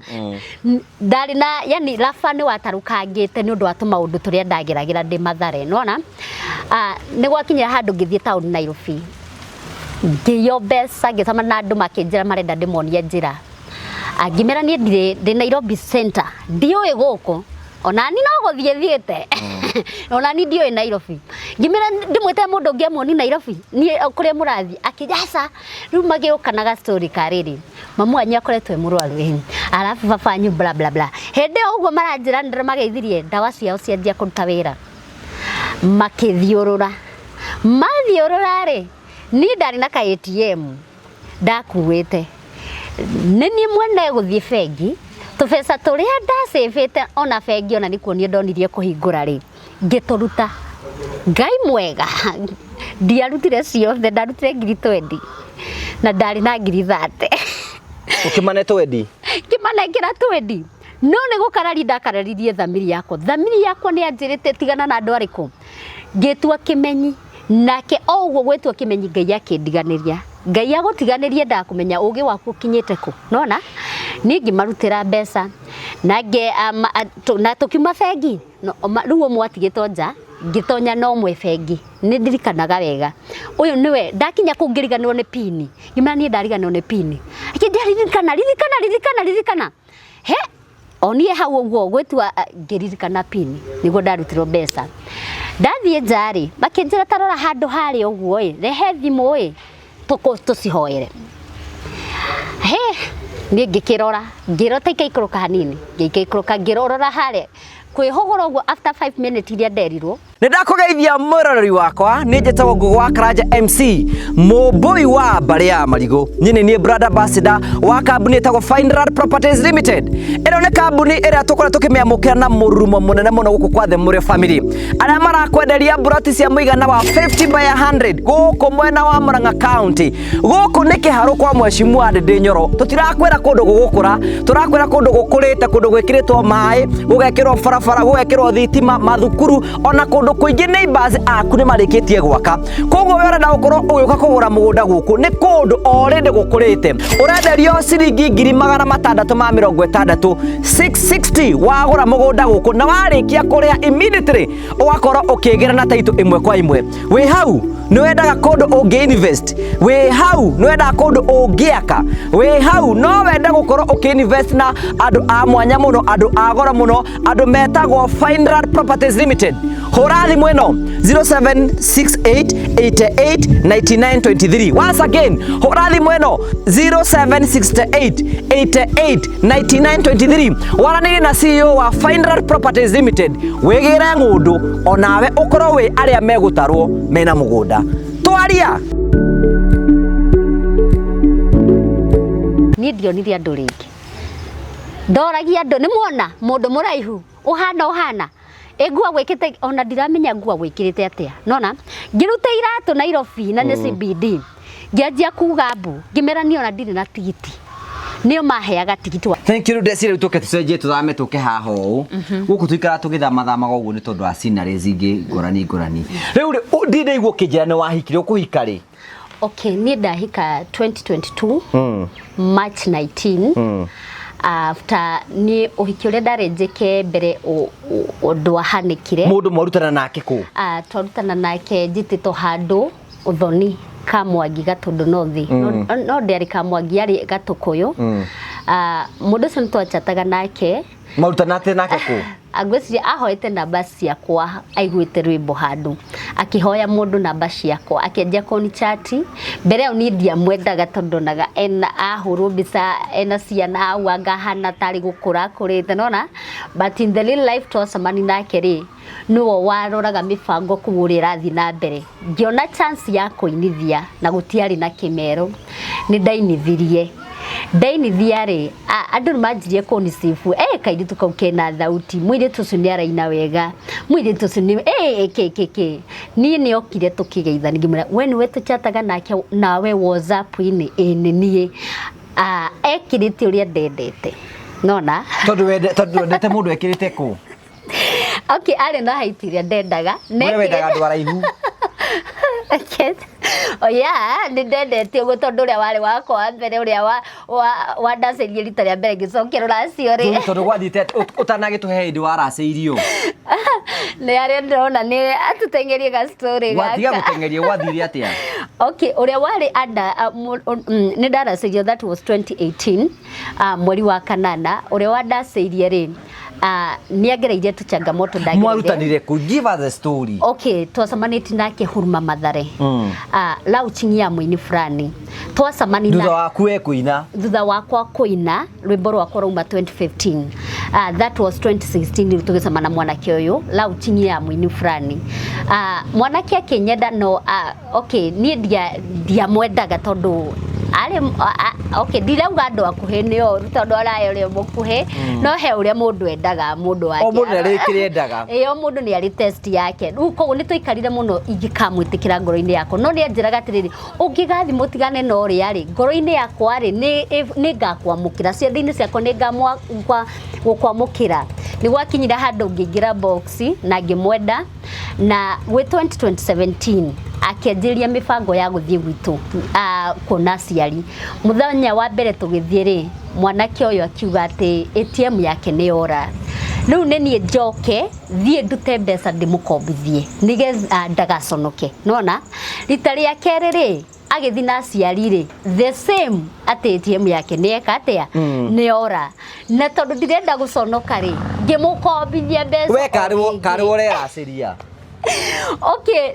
ndarĩ na yani raba nĩ watarũkangĩte nĩ ũndũ wa tũmaũndũ tũrĩa ndageragĩra ndĩ Mathare, nona nĩ gwakinyire handũ ngĩthiĩ taũni Nairobi, ngĩiywo mbeca, ngĩcemania na andũ makĩnjĩra marenda ndĩmonie njĩra. Ngĩmera niĩ ndirĩ, ndĩ Nairobi Center, ndiũĩ gũkũ, ona ni no gũthiĩ thiĩte, ona ni ndiũĩ Nairobi. Ngĩmera ndĩmwĩte mũndũ ũngĩ amuoni Nairobi, niĩ kũrĩa mũrathiĩ, akĩnjĩra aca. Rĩu magĩũka na ga story ka rĩrĩ, mamu wanyu akoretwo e mũrwaru ĩ, arabu baba wanyu bla bla bla. Hĩndĩ ĩyo ũguo maranjĩra nĩndĩramageithirie, ndawa ciao cianjia kũruta wĩra, makĩthiũrũra. Mathiũrũra rĩ, niĩ ndarĩ na ka ATM ndakuĩte, nĩ niĩ mwene gũthiĩ bengi, tũbeca tũrĩa ndacĩbĩte ona bengi ona nĩ kuonio ndonirie kũhingũra rĩ, ngĩtũruta. Ngai mwega, ndiarutire ciothe, ndarutire 20,000 na ndarĩ na 30,000. Ũkĩmane twendi? Ngĩmanengera twendi. No nĩ gũkarari ndakararirie thamiri yakwa. Thamiri yakwa nĩ yanjĩrĩte tigana na andũ arĩkũ. Ngĩtua kĩmenyi, nake o ũguo gwĩtua kĩmenyi Ngai akĩndiganĩria. Ngai agũtiganĩria endaga kũmenya ũgĩ waku ũkinyĩte kũ. Nona? Niĩ ngĩmarutĩra mbeca na na tũkiuma bengi, rĩu ũmwe atigĩtwo nja, ngĩtonya na ũmwe bengi. Nĩ ndirikanaga wega. Ũyũ nĩwe, ndakinya kũu ngĩriganĩrwo nĩ pini. Ngĩmera niĩ ndariganĩrwo nĩ pini. Akĩnjĩra ririkana, ririkana, ririkana, ririkana. He, o niĩ hau ũguo gwĩtua ngĩririkana pini nĩguo ndarutirwo mbeca. Ndathiĩ nja rĩ, makĩnjĩra ta rora handũ harĩa ũguo ĩ, rehe thimũ ĩ, tũcihoere. He, niĩ ngĩkĩrora, ngĩrora ta ikaikũrũka hanini, ngĩikaikũrũka ngĩrora harĩa, kwĩhũgũra ũguo after 5 minutes iria nderirwo. Nĩ ndakũgeithia mwĩroreri wakwa, nĩ njĩtagwo Ngũgũ wa Karanja MC, mũmbũi wa mbarĩ ya marigũ. Niĩ nĩ niĩ brand ambassador wa kambuni ĩtagwo Fineland Properties Limited. Ĩno nĩ kambuni ĩrĩa tũkoretwo tũkĩmĩamũkĩra na mũrurumo mũnene mũno gũkũ kwa The Mũrĩo Family, arĩa marakwenderia mburoti cia mũigana wa 50 by 100 gũkũ mwena wa Murang'a County. Gũkũ nĩ kĩharũ kwa Mheshimiwa Ndindi Nyoro. Tũtirakwĩra kũndũ gũgũkũra, tũrakwĩra kũndũ gũkũrĩte, kũndũ gwĩkĩrĩtwo maĩ, gũgekĩrwo barabara, gũgekĩrwo thitima, mathukuru, ona kũndũ kũingĩ neighbors aku nĩ marĩkĩtie gwaka. Koguo we ũrenda gũkorwo ũgĩũka kũgũra mũgũnda gũkũ, nĩ kũndũ already gũkũrĩte. Ũrenderio ciringi 660,000, 660 wagũra mũgũnda gũkũ, na warĩkia kũrĩha immediately ũgakorwo ũkĩgĩra na title ĩmwe kwa ĩmwe. Wĩ hau nĩ wendaga kũndũ ũngĩ invest, wĩ hau nĩ wendaga kũndũ ũngĩaka, wĩ hau no wende gũkorwo ũkĩ invest na andũ a mwanya mũno, andũ a goro mũno, andũ metagwo Fineland Properties Limited. Hũra thimũ ĩno 0768889923. Once again, hũra thimũ ĩno 0768889923. Waranĩrie na CEO wa Fineland Properties Limited, wĩgĩre ng'ũndũ onawe ũkorwo wĩ arĩa megũtarwo mena mũgũnda. Twaria. Niĩ ndionire andũ rĩngĩ, ndoragia andũ nĩ muona mũndũ mũraihu ũhana ũhana ĩ nguo gwĩkĩte, ona ndiramenya nguo gwĩkĩrĩte atĩa. Nona ngĩruta iratũ Nairobi na nĩ CBD, ngĩanjia kuga mbu, ngĩmera niĩ ona ndirĩ na tigiti, nĩo maheaga tigiti wa Thank you. Ndeciria rĩu tũke tũcenjie, tũthame tũke haha ũũ. Gũkũ tũikaraga tũgĩthamathamaga ũguo nĩ tondũ wa sceneries ingĩ ngũrani ngũrani. Rĩu rĩ, ndirĩ ndaigua ũkĩnjĩra nĩ wahikire, ũkũhika rĩ? Okay, niĩ ndahika 2022 March 19, after niĩ ũhiki ũrĩa ndarĩ njĩke mbere ndwahanĩkire. Mũndũ mwarutana nake kũ? Twarutana nake njĩtĩtwo handũ ũthoni Kamwangi Gatũndũ North, no ndĩarĩ Kamwangi, yarĩ Gatũkũyũ. Mũndũ ũcio nĩ twachataga nake. Marutanate nake kũ? Ngwĩciria ahoete namba ciakwa, aiguĩte rwĩmbo handũ akĩhoya mũndũ namba ciakwa, akĩanjia kũnichati. Mbere ĩyo niĩ ndiamwendaga tondũ ndonaga ena ahũrwo mbica ena ciana hau anga ahana tarĩ gũkũra akũrĩte, nona, but in the real life twacemani nake rĩ, nĩwe waroraga mĩbango kũu ũrĩa ĩrathiĩ na mbere. Ngĩona chance ya kũinithia na gũtiarĩ na kĩmero, nĩ ndainithirie. Ndainithia rĩ, andũ nĩ manjirie kũnisifu, kairĩtu kau kena thauti, mũirĩtu ũcio nĩ araina wega, mũirĩtu ũcio nĩ kĩ kĩ kĩ. Niĩ nĩ okire tũkĩgeithania, ngĩmwĩra we nĩwe tũchataga nake nawe WhatsApp-inĩ? Ĩĩ nĩ niĩ. Ekĩrĩte ũrĩa ndendete, nona. Tondũ wendete mũndũ ekĩrĩte kũ? Okay, arĩ na height ĩrĩa ndendaga. We wendaga andũ araihu. Oh yeah, nĩ ndendete ũguo tondũ ũrĩa warĩ wakwa wa mbere ũrĩa wa ndacĩirie rita rĩa mbere ngĩcokia rũracio rĩ. Tondũ gwathiĩte ũtanagĩtũhe hĩndĩ waracĩirio. Nĩ arĩa ndĩrona nĩ atũteng'erie ga story gaka. Tiga gũteng'eria, gwathire atĩa? Okay, ũrĩa warĩ anda nĩ ndaracĩirio, that was 2018, mweri wa kanana. Ũrĩa wandacĩirie rĩ, nĩ agereire tũchangamoto ndagereire. Mwarutanire kũ? Give us the story. Okay, twacemanĩtie nake Huruma Mathare. Launching ya mũini fulani twacemani. Thutha waku we kũina. Thutha wakwa kũina rwĩmbo rwakwa rauma 2015, that was 2016 rĩu tũgĩcemana mwanake ũyũ launching ya mũini fulani. Mwanake akĩnyenda no okay, niĩ ndiamwendaga tondũ arĩ okay, ndirauga andũ akuhĩ nĩ oru tondũ araya ũrĩa mũkuhĩ, no he ũrĩa mũndũ endaga mũndũ wake. O mũndũ nĩ arĩ kĩrĩa endaga. Ĩ, o mũndũ nĩ arĩ test yake. Rĩu koguo nĩ tũikarire mũno ingĩkamwĩtĩkĩra ngoro-inĩ yakwa, no nĩ anjĩraga atĩrĩrĩ, ũngĩgathiĩ mũtigane na ũrĩa rĩ, ngoro-inĩ yakwa rĩ, nĩ ngakwamũkĩra, ciande-inĩ ciakwa nĩ gũkwamũkĩra. Nĩ gwakinyire handũ ngĩingĩra box na ngĩmwenda, na gwĩ 2017 akĩanjĩrĩria mĩbango ya gũthiĩ gwitũ kuona aciari. Mũthenya wa mbere tũgĩthiĩ rĩ, mwanake ũyũ akiuga atĩ ATM yake nĩ yora, rĩu nĩ niĩ njoke thiĩ ndute mbeca ndĩmũkombithie nĩgetha ndagaconoke. Nona rita rĩa kerĩ rĩ, agĩthiĩ na aciari rĩ, the same, atĩ ATM yake nĩ eka atĩa? Nĩ yora. Na tondũ ndirenda gũconoka rĩ, ngĩmũkombithia mbeca. We o karĩ rĩngĩ. Karĩ ũreracĩria. Okay,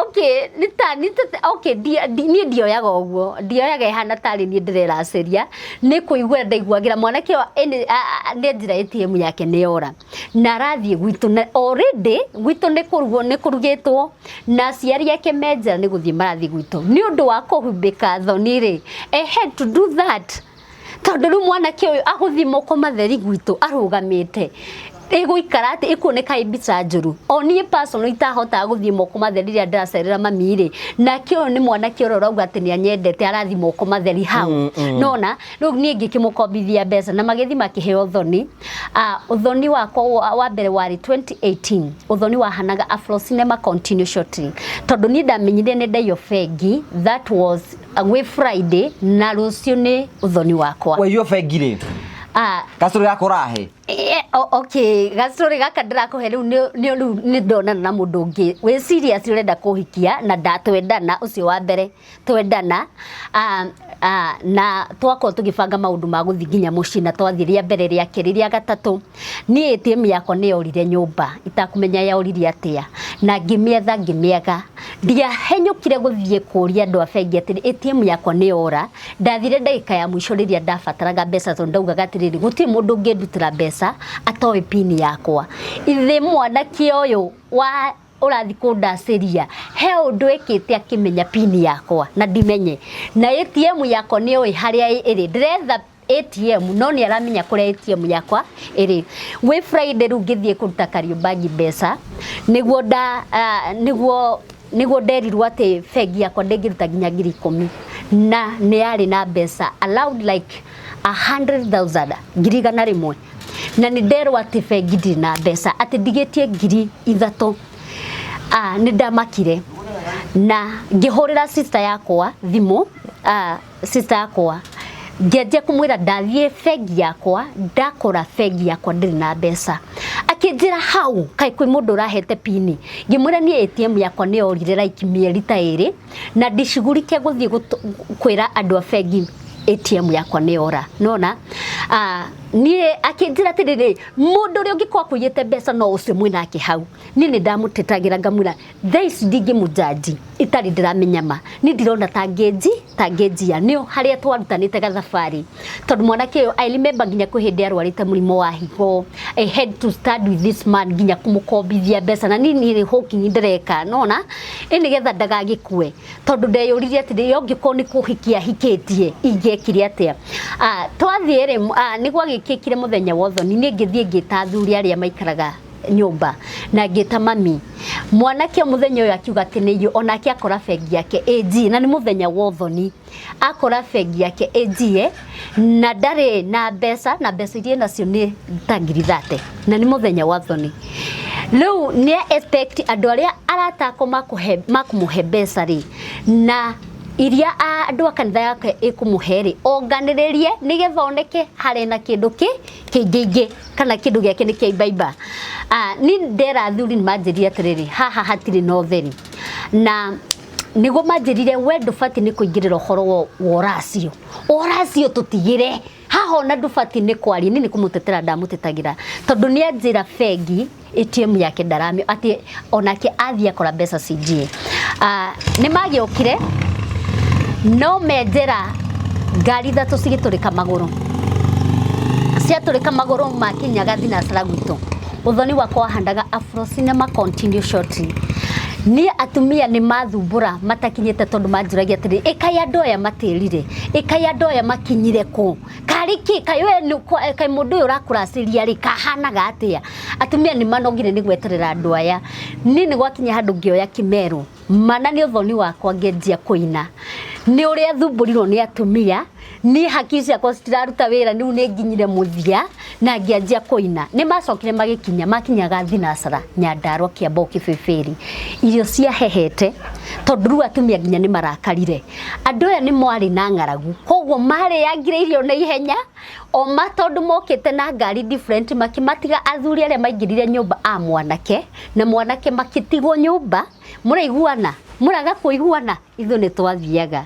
okay, nĩ ta nĩ ta okay, niĩ ndioyaga ũguo, ndioyaga ĩhana tarĩ niĩ ndĩreracĩria. Nĩ kũigua ndaiguagĩra mwanake ũyũ nĩ njĩra ATM yake nĩ yora na arathiĩ gwitũ, na already gwitũ nĩ kũrugwo, nĩ kũrugĩtwo, na aciari ake me njĩra nĩ gũthiĩ marathiĩ gwitũ. Nĩ ũndũ wa kũhumbĩka thoni rĩ, I had to do that, tondũ rĩu mwanake ũyũ agũthiĩ moko matheri gwitũ arũgamĩte, ĩgũikara atĩ ĩkuoneka ĩ mbica njũru. O niĩ personal itahotaga gũthiĩ moko matheri rĩrĩa ndĩracerera mami rĩ, nake ũyũ nĩ mwanake ũrĩa ũrauga atĩ nĩ anyendete arathiĩ moko matheri hau. Nona rĩu niĩ ngĩkĩmũkombithia mbeca na magĩthiĩ makĩheo ũthoni. Ũthoni wakwa wa mbere warĩ 2018, ũthoni wahanaga Afro Cinema continue shortly, tondũ niĩ ndamenyire nĩ ndaiywo bengi, that was gwĩ Friday, na rũciũ nĩ ũthoni wakwa. Waiywo bengi rĩ? Gacũrũ gaka ũrahe. Okay, gacũrĩ gaka ndĩrakũhe rĩu rĩu nĩ ndonana na mũndũ ũngĩ wĩ serious ũrenda kũhikia, na ndatwendana ũcio wa mbere twendana, na twakorwo tũgĩbanga maũndũ ma gũthiĩ nginya mũciĩ, na twathiĩ rĩa mbere, rĩa kerĩ, rĩa gatatũ, niĩ ATM yakwa nĩ yorire nyũmba itakũmenya yorire atĩa, na ngĩmĩetha ngĩmĩaga. Ndiahenyũkire gũthiĩ kũria andũ a bengi atĩrĩ, ATM yakwa nĩ yora. Ndathire ndagĩka ya mũico rĩrĩa ndabataraga mbeca, tondũ ndaugaga atĩrĩrĩ, gũtirĩ mũndũ ũngĩndutĩra mbeca atoĩ pin yakwa. Ithe mwanake ũyũ wa ũrathiĩ kũndacĩria he ũndũ ĩkĩte akĩmenya pin yakwa na ndimenye, na ATM yakwa nĩ oĩ harĩa ĩrĩ. Ndĩretha ATM no nĩ aramenya kũrĩa ATM yakwa ĩrĩ. Gwĩ Friday rĩu ngĩthiĩ kũruta Kariobangi mbeca, nĩguo nda nĩguo nderirwo atĩ bengi yakwa ndĩngĩruta nginya 10,000, na nĩ yarĩ na mbeca allowed like 100,000, 100,000, na nĩ nderwo atĩ bengi ndirĩ na mbeca, atĩ ndigĩtie 3,000. Nĩ ndamakire na ngĩhũrĩra sister yakwa thimũ, sister yakwa ngĩanjia kũmwĩra ndathiĩ bengi yakwa, ndakora bengi yakwa ndĩrĩ na mbeca. Akĩnjĩra hau kaĩ kwĩ mũndũ ũrahete pini? Ngĩmwĩra niĩ ATM yakwa nĩ yorire like mĩeri ta 2 na ndicugurike gũthiĩ kwĩra andũ a bengi ATM yakwa nĩ yora. Nona niĩ akĩnjĩra atĩrĩrĩ, mũndũ ũrĩa ũngĩkorwo akũiyĩte mbeca no ũcio mwĩnake hau. Niĩ nĩ ndamũtetagĩra ngamwĩra thaa ici ndingĩmũjanji itarĩ ndĩramenya ma, niĩ ndirona ta ngĩnji ta ngĩnjia nĩo harĩa twarutanĩte gathabarĩ, tondũ mwanake ũyũ, I remember nginya kwĩ hĩndĩ arwarĩte mũrimũ wa higo. I had to stand with this man nginya kũmũkombithia mbeca, na niĩ nĩ hawking ndĩreka nona ĩ nĩgetha ndagagĩkue, tondũ ndeyũririe atĩrĩ, yo ngĩkorwo nĩ kũhikia hikĩtie ingĩekire atĩa? Twathiĩ rĩ, nĩ gwagĩkĩkire mũthenya wa ũthoni, niĩ ngĩthiĩ ngĩta athuri arĩa maikaraga nyũmba na ngĩta mami. Mwanake mũthenya ũyũ akiuga atĩ nĩ irio, onake akora bengi yake ĩnjie, na nĩ mũthenya wa ũthoni, akora bengi yake ĩnjie na ndarĩ na mbeca, na mbeca iria nacio nĩ ta 30,000, na nĩ mũthenya wa thoni. Rĩu nĩ expect andũ arĩa arata akwa makũmũhe mbeca rĩ, na iria andũ a kanitha yake ĩkũmũhe rĩ, onganĩrĩrie nĩgetha oneke harĩ na kĩndũ kĩingĩ kana kĩndũ gĩake nĩ kĩaimbaimba. Ni ndera athuri nĩ manjĩrire atĩrĩrĩ, haha hatirĩ na ũtheri, na nĩguo manjĩrire we ndũbatiĩ nĩ kũingĩrĩra ũhoro wa ũracio, ũracio tũtigĩre haha, ona ndũbatiĩ nĩ kwaria. Niĩ nĩ kũmũtetera ndamũtetagĩra, tondũ nĩ anjĩra bengi ATM yake ndaramio, atĩ onake athiĩ akora mbeca cinjie. Nĩ magĩokire no menjera ngari ithatũ cigĩtũrĩka magũrũ, ciatũrĩka magũrũ makinyaga thinacara gwitũ. Ũthoni wakwa wahandaga Afro Cinema continue shortly. Niĩ atumia nĩ mathumbũra matakinyĩte, tondũ manjũragia atĩrĩ, ĩkai andũ aya matĩrire, ĩkai andũ aya makinyire kũ, karĩ kĩ, kaĩ we kaĩ mũndũ ũyũ ũrakũracĩria rĩ, kahanaga atĩa? Atumia nĩ manogire nĩ gweterera andũ aya. Niĩ nĩ gwakinya handũ ngĩoya kĩmero mana nĩ ũthoni wakwa, ngĩanjia kũina nĩ ũrĩa thumbũrirwo nĩ atumia. Niĩ hakiri ciakwa citiraruta wĩra, rĩu nĩ nginyire mũthia na ngĩanjia kũina. Nĩ macokire magĩkinya, makinyaga thinacara Nyandarua, Kĩambao, Kĩbĩbĩri, irio ciahehete, tondũ rĩu atumia nginya nĩ marakarire andũ aya nĩ mwarĩ na ng'aragu, koguo marĩangire irio na ihenya o ma, tondũ mokĩte na ngari different. Makĩmatiga athuri arĩa maingĩrire nyũmba a mwanake na mwanake makĩtigwo nyũmba. Mũraiguana, mũraga kũiguana, ithuĩ nĩ twathiaga.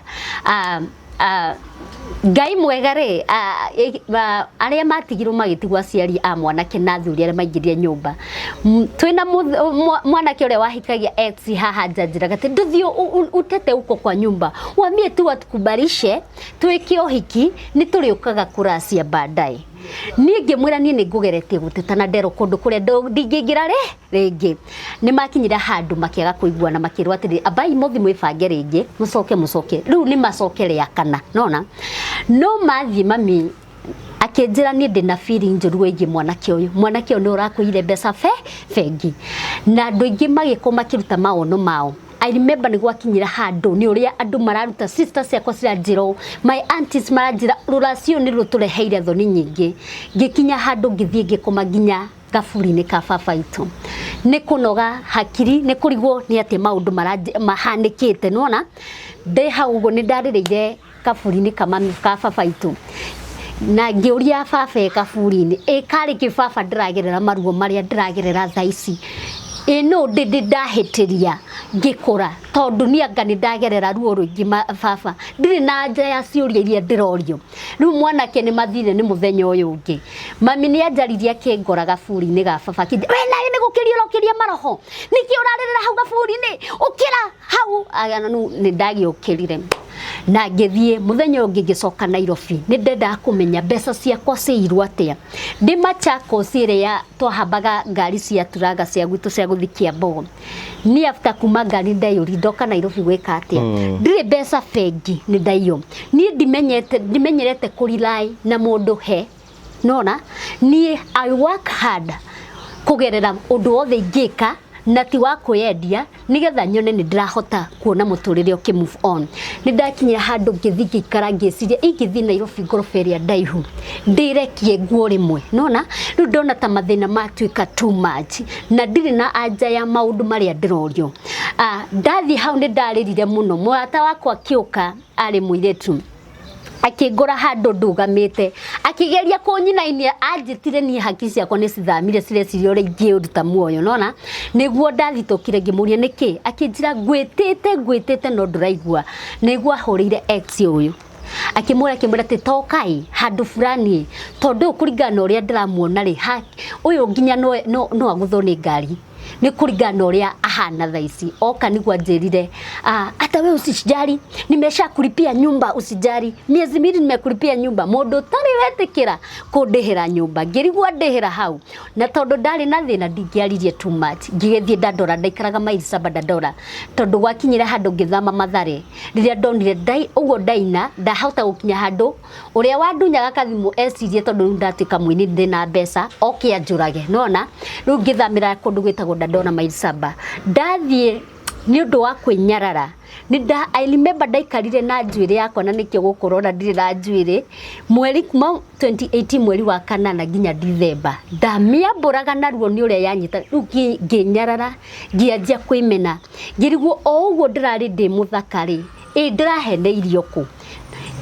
Ngai mwega rĩ, arĩa matigirwo magĩtigwo aciari a mwanake na athuri arĩa maingĩrire nyũmba. Twĩna mwanake ũrĩa wahikagia ex haha nja, njĩraga atĩ ndũthiĩ utete huko kwa nyumba, wambie tu watukubalishe twĩke ũhiki, nĩ tũrĩũkaga kũracia baadaye. Niĩ ngĩmwĩra niĩ nĩ ngũgeretie gũteta na nderwo kũndũ kũrĩa ndingĩingĩra rĩ rĩngĩ. Nĩ makinyire handũ makĩaga kũiguana, makĩrwo atĩrĩ, ambai mũthi mwĩbange rĩngĩ, mũcoke mũcoke. Rĩu nĩ macoke rĩa kana nona no mathiĩ. Mami akĩnjĩra niĩ ndĩna feeling njũru ĩgiĩ mwanake ũyũ, mwanake ũyũ nĩ ũrakũire mbeca bengi, na andũ aingĩ magĩkorwo makĩruta mawono mao. I remember nĩ gwakinyĩra handũ nĩ ũrĩa andũ mararuta, sisters ciakwa ciranjĩra ũũ, my aunties maranjĩra rũracio nĩ rũtũreheire thoni nyingĩ. Ngĩkinya handũ ngĩthiĩ ngĩkoma nginya kaburi-inĩ ka baba itũ, nĩ kũnoga hakiri, nĩ kũrigwo nĩ atĩ maũndũ mahanĩkĩte. Nĩwona ndĩ hau ũguo nĩ ndarĩrĩire kaburi-inĩ ka mami ka baba itũ, na ngĩũria baba e kaburi-inĩ, ĩ karĩ kĩ baba ndĩragerera maruo marĩa ndĩragerera thaa ici, ĩ no ndĩ ndahĩtĩria ngĩkũra, tondũ niĩ anga nĩ ndagerera ruo rũingĩ baba, ndirĩ na anja ya ciũria iria ndĩrorio. Rĩu mwanake nĩ mathire. Nĩ mũthenya ũyũ ũngĩ mami nĩ anjaririe akĩngora gaburi-inĩ ga baba, akĩnjĩra, we nawe nĩ gũkĩria ũrokĩria maroho, nĩkĩ ũrarĩrĩra hau gaburi-inĩ, ũkĩra hau. Aya, nĩ ndagĩũkĩrire na ngĩthiĩ. Mũthenya ũyũ ũngĩ ngĩcoka Nairobi, nĩ ndendaga kũmenya mbeca ciakwa ciirwo atĩa. Ndĩ Machakos ĩrĩa twahambaga ngari cia turanga cia gwitũ cia gũthiĩ Kiambogo, niĩ after kuma ngari ndeyũri ndoka Nairobi gwĩka atĩa? Ndirĩ mbeca bengi, nĩ ndaiywo. Niĩ ndimenyete, ndimenyerete kũrely na mũndũ he nona. Niĩ I work hard kũgerera ũndũ wothe ingĩka na ti wa kwĩyendia, nĩgetha nyone nĩ ndĩrahota kuona mũtũrĩre ũkĩ move on. Nĩ ndakinyire handũ ngĩthiĩ ngĩikara ngĩciria ingĩthiĩ Nairobi ngoroba ĩrĩa ndaihu ndĩrekie nguo rĩmwe, nona rĩu ndona ta mathĩna matuĩka too much na ndirĩ na anja ya maũndũ marĩa ndĩrorio. Ndathiĩ hau nĩ ndarĩrire mũno. Mũrata wakwa akĩũka, arĩ mũirĩtu, akĩngora handũ ndũgamĩte akĩgeria kũnyinainia, anjĩtire. Niĩ haki ciakwa nĩ cithamire, cireciria ũrĩa ingĩũruta muoyo, nona nĩguo ndathitũkire ngĩmũria nĩkĩ, akĩnjĩra ngwĩtĩte ngwĩtĩte no ndũraigua. Nĩguo ahũrĩire ex ũyũ, akĩmwĩra atĩ tokai handũ fulani, tondũ ũyũ kũringana na ũrĩa ndĩramuona rĩ, ũyũ nginya no agũthwo nĩ ngari nĩ kũringana na ũrĩa ahana thaa ici. Oka nĩguo anjĩrire, hata we usijali, nimesha kulipia nyumba, usijali, miezi miwili nimekulipia nyumba. Mũndũ ũtarĩ wetĩkĩra kũndĩhĩra nyũmba, ngĩrigwo andĩhĩra hau, na tondũ ndarĩ na thĩna ndingĩaririe too much. Ngĩgĩthiĩ Dandora, ndaikaraga maili saba Dandora, tondũ gwakinyire handũ ngĩthama Mathare rĩrĩa ndonire ndai ũguo ndaina ndahota gũkinya handũ ũrĩa wandunyaga kathimũ ecirie tondũ rĩu ndatuĩka mũini ndĩ na mbeca oke anjũrage, nona rĩu ngĩthamĩra kũndũ gwĩtagwo Dandora maili saba. Ndathiĩ nĩ ũndũ wa kwĩnyarara. Nĩ nda I remember ndaikarire na njuĩrĩ yakwa na nĩkĩo gũkũ ũrona ndirĩ na njuĩrĩ mweri kuma 2018 mweri wa kanana nginya Dithemba ndamĩambũraga na ruo nĩ ũrĩa yanyita rĩu ngĩnyarara ngĩanjia kwĩmena ngĩrigwo o ũguo ndĩrarĩ ndĩ mũthaka rĩ ĩ ndĩraheneirio kũ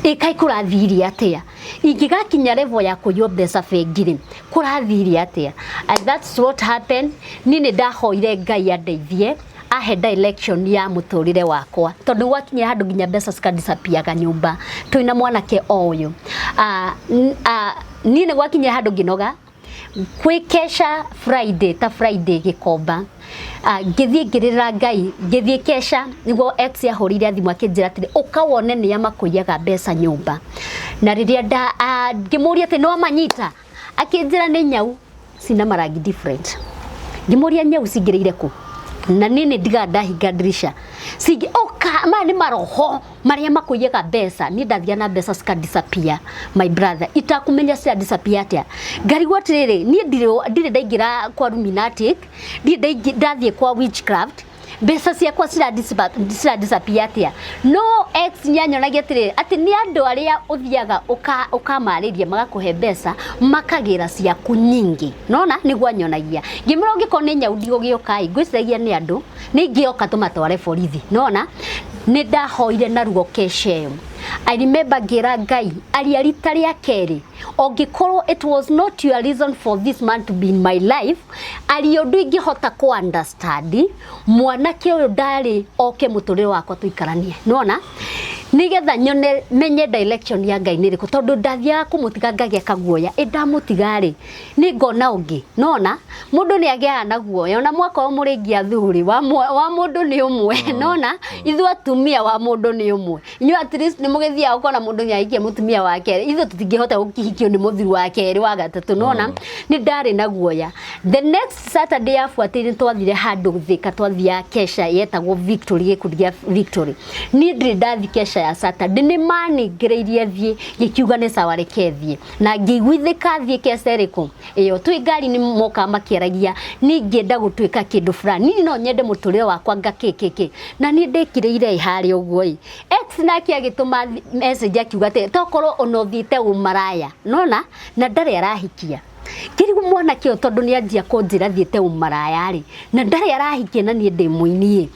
ĩ kaĩ kũrathire atĩa ingĩgakinya level ya kũiywo mbeca bengi rĩ kũrathire atĩa. And that's what happened. Niĩ nĩ ndahoire Ngai andeithie ahe direction ya mũtũrĩre wakwa tondũ gwakinyire handũ nginya mbeca cikadisapiaga nyũmba twĩna mwanake o ũyũ. Niĩ nĩ gwakinyire handũ ngĩnoga kwĩ kesha Friday ta Friday Gĩkomba, ngĩthiĩ ngĩrĩra Ngai ngĩthiĩ kesha nĩguo ex ahũrĩire thimũ akĩnjĩra atĩrĩ ũka wone nĩa makũiyaga mbeca nyũmba. Na rĩrĩa ngĩmũria atĩ nĩwamanyita, akĩnjĩra nĩ nyau cina marangi different. Ngĩmũria nyau cingĩrĩire kũ, na niĩ nĩ ndigaga ndahinga ndirisha cingĩ ũka maya nĩ maroho marĩa makũiyaga mbeca. Niĩ ndathiaga na mbeca cika disappear my brother, itakũmenya cia disappear atĩa. Ngarigwo atĩrĩrĩ, niĩ ndirĩ ndaingĩra kwa Illuminati, ndirĩ ndathiĩ kwa witchcraft, mbeca ciakwa cira disappear atĩa? No ex nĩanyonagia atĩrĩrĩ atĩ nĩ andũ arĩa ũthiaga ũkamarĩria magakũhe mbeca makagĩra ciaku nyingĩ, nona nĩguo anyonagia. Ngĩmwĩra ũngĩkorwo nĩ nyau ndigũgĩũka ĩ, ngwĩciragia nĩ andũ nĩ ingĩoka tũmatware borithi, nona nĩ ndahoire na ruo kesha ĩyo. I remember ngĩra Ngai aria rita rĩa kerĩ ũngĩkorwo it was not your reason for this man to be in my life, aria ũndũ ingĩhota kũ understand mwanake ũyũ ndarĩ oke mũtũrĩre wakwa tũikaranie, nona nigetha nyone menye direction ya Ngai nĩ ĩrĩkũ, tondũ ndathiaga kũmũtiga ngagĩa kaguoya ĩ ndamũtiga rĩ nĩ ngona ũngĩ, nona mũndũ nĩ agĩaga na guoya ona mwakorwo mũrĩ athuri wa mũndũ nĩ ũmwe, nona ithuĩ atumia wa mũndũ nĩ ũmwe, inyuĩ at least nĩ mũgĩthiaga ũkona mũndũ nĩ ahikia mũtumia wa kerĩ, ithuĩ tũtingĩhota gũkĩhikio nĩ mũthuri wa kerĩ wa gatatũ, nona nĩ ndarĩ na guoya. The next Saturday yabuatĩire nĩ twathire handũ Thika, twathiaga kesha yetagwo Victory, gĩkundi gĩa Victory. Niĩ ndirĩ ndathi kesha ya Saturday, nĩ maningĩrĩirie thiĩ, ngĩkiuga nĩ sawa reke thiĩ, na ngĩiguithĩka thiĩ kesha ĩrĩkũ ĩyo. Twĩ ngari nĩ mokaga makĩaragia niĩ ngĩenda gũtuĩka kĩndũ fulani, niĩ no nyende mũtũrĩre wakwa nga kĩ kĩ kĩ, na niĩ ndĩkirĩire harĩa ũguo ĩ. Ex nake agĩtũma message akiuga atĩ tokorwo ona ũthiĩte ũmaraya, nona na ndarĩ arahikia. Ngĩrigwo mwanake ũyũ tondũ nĩ anjia kũnjĩra thiĩte ũmaraya rĩ, na ndarĩ arahikia na niĩ ndĩ mũini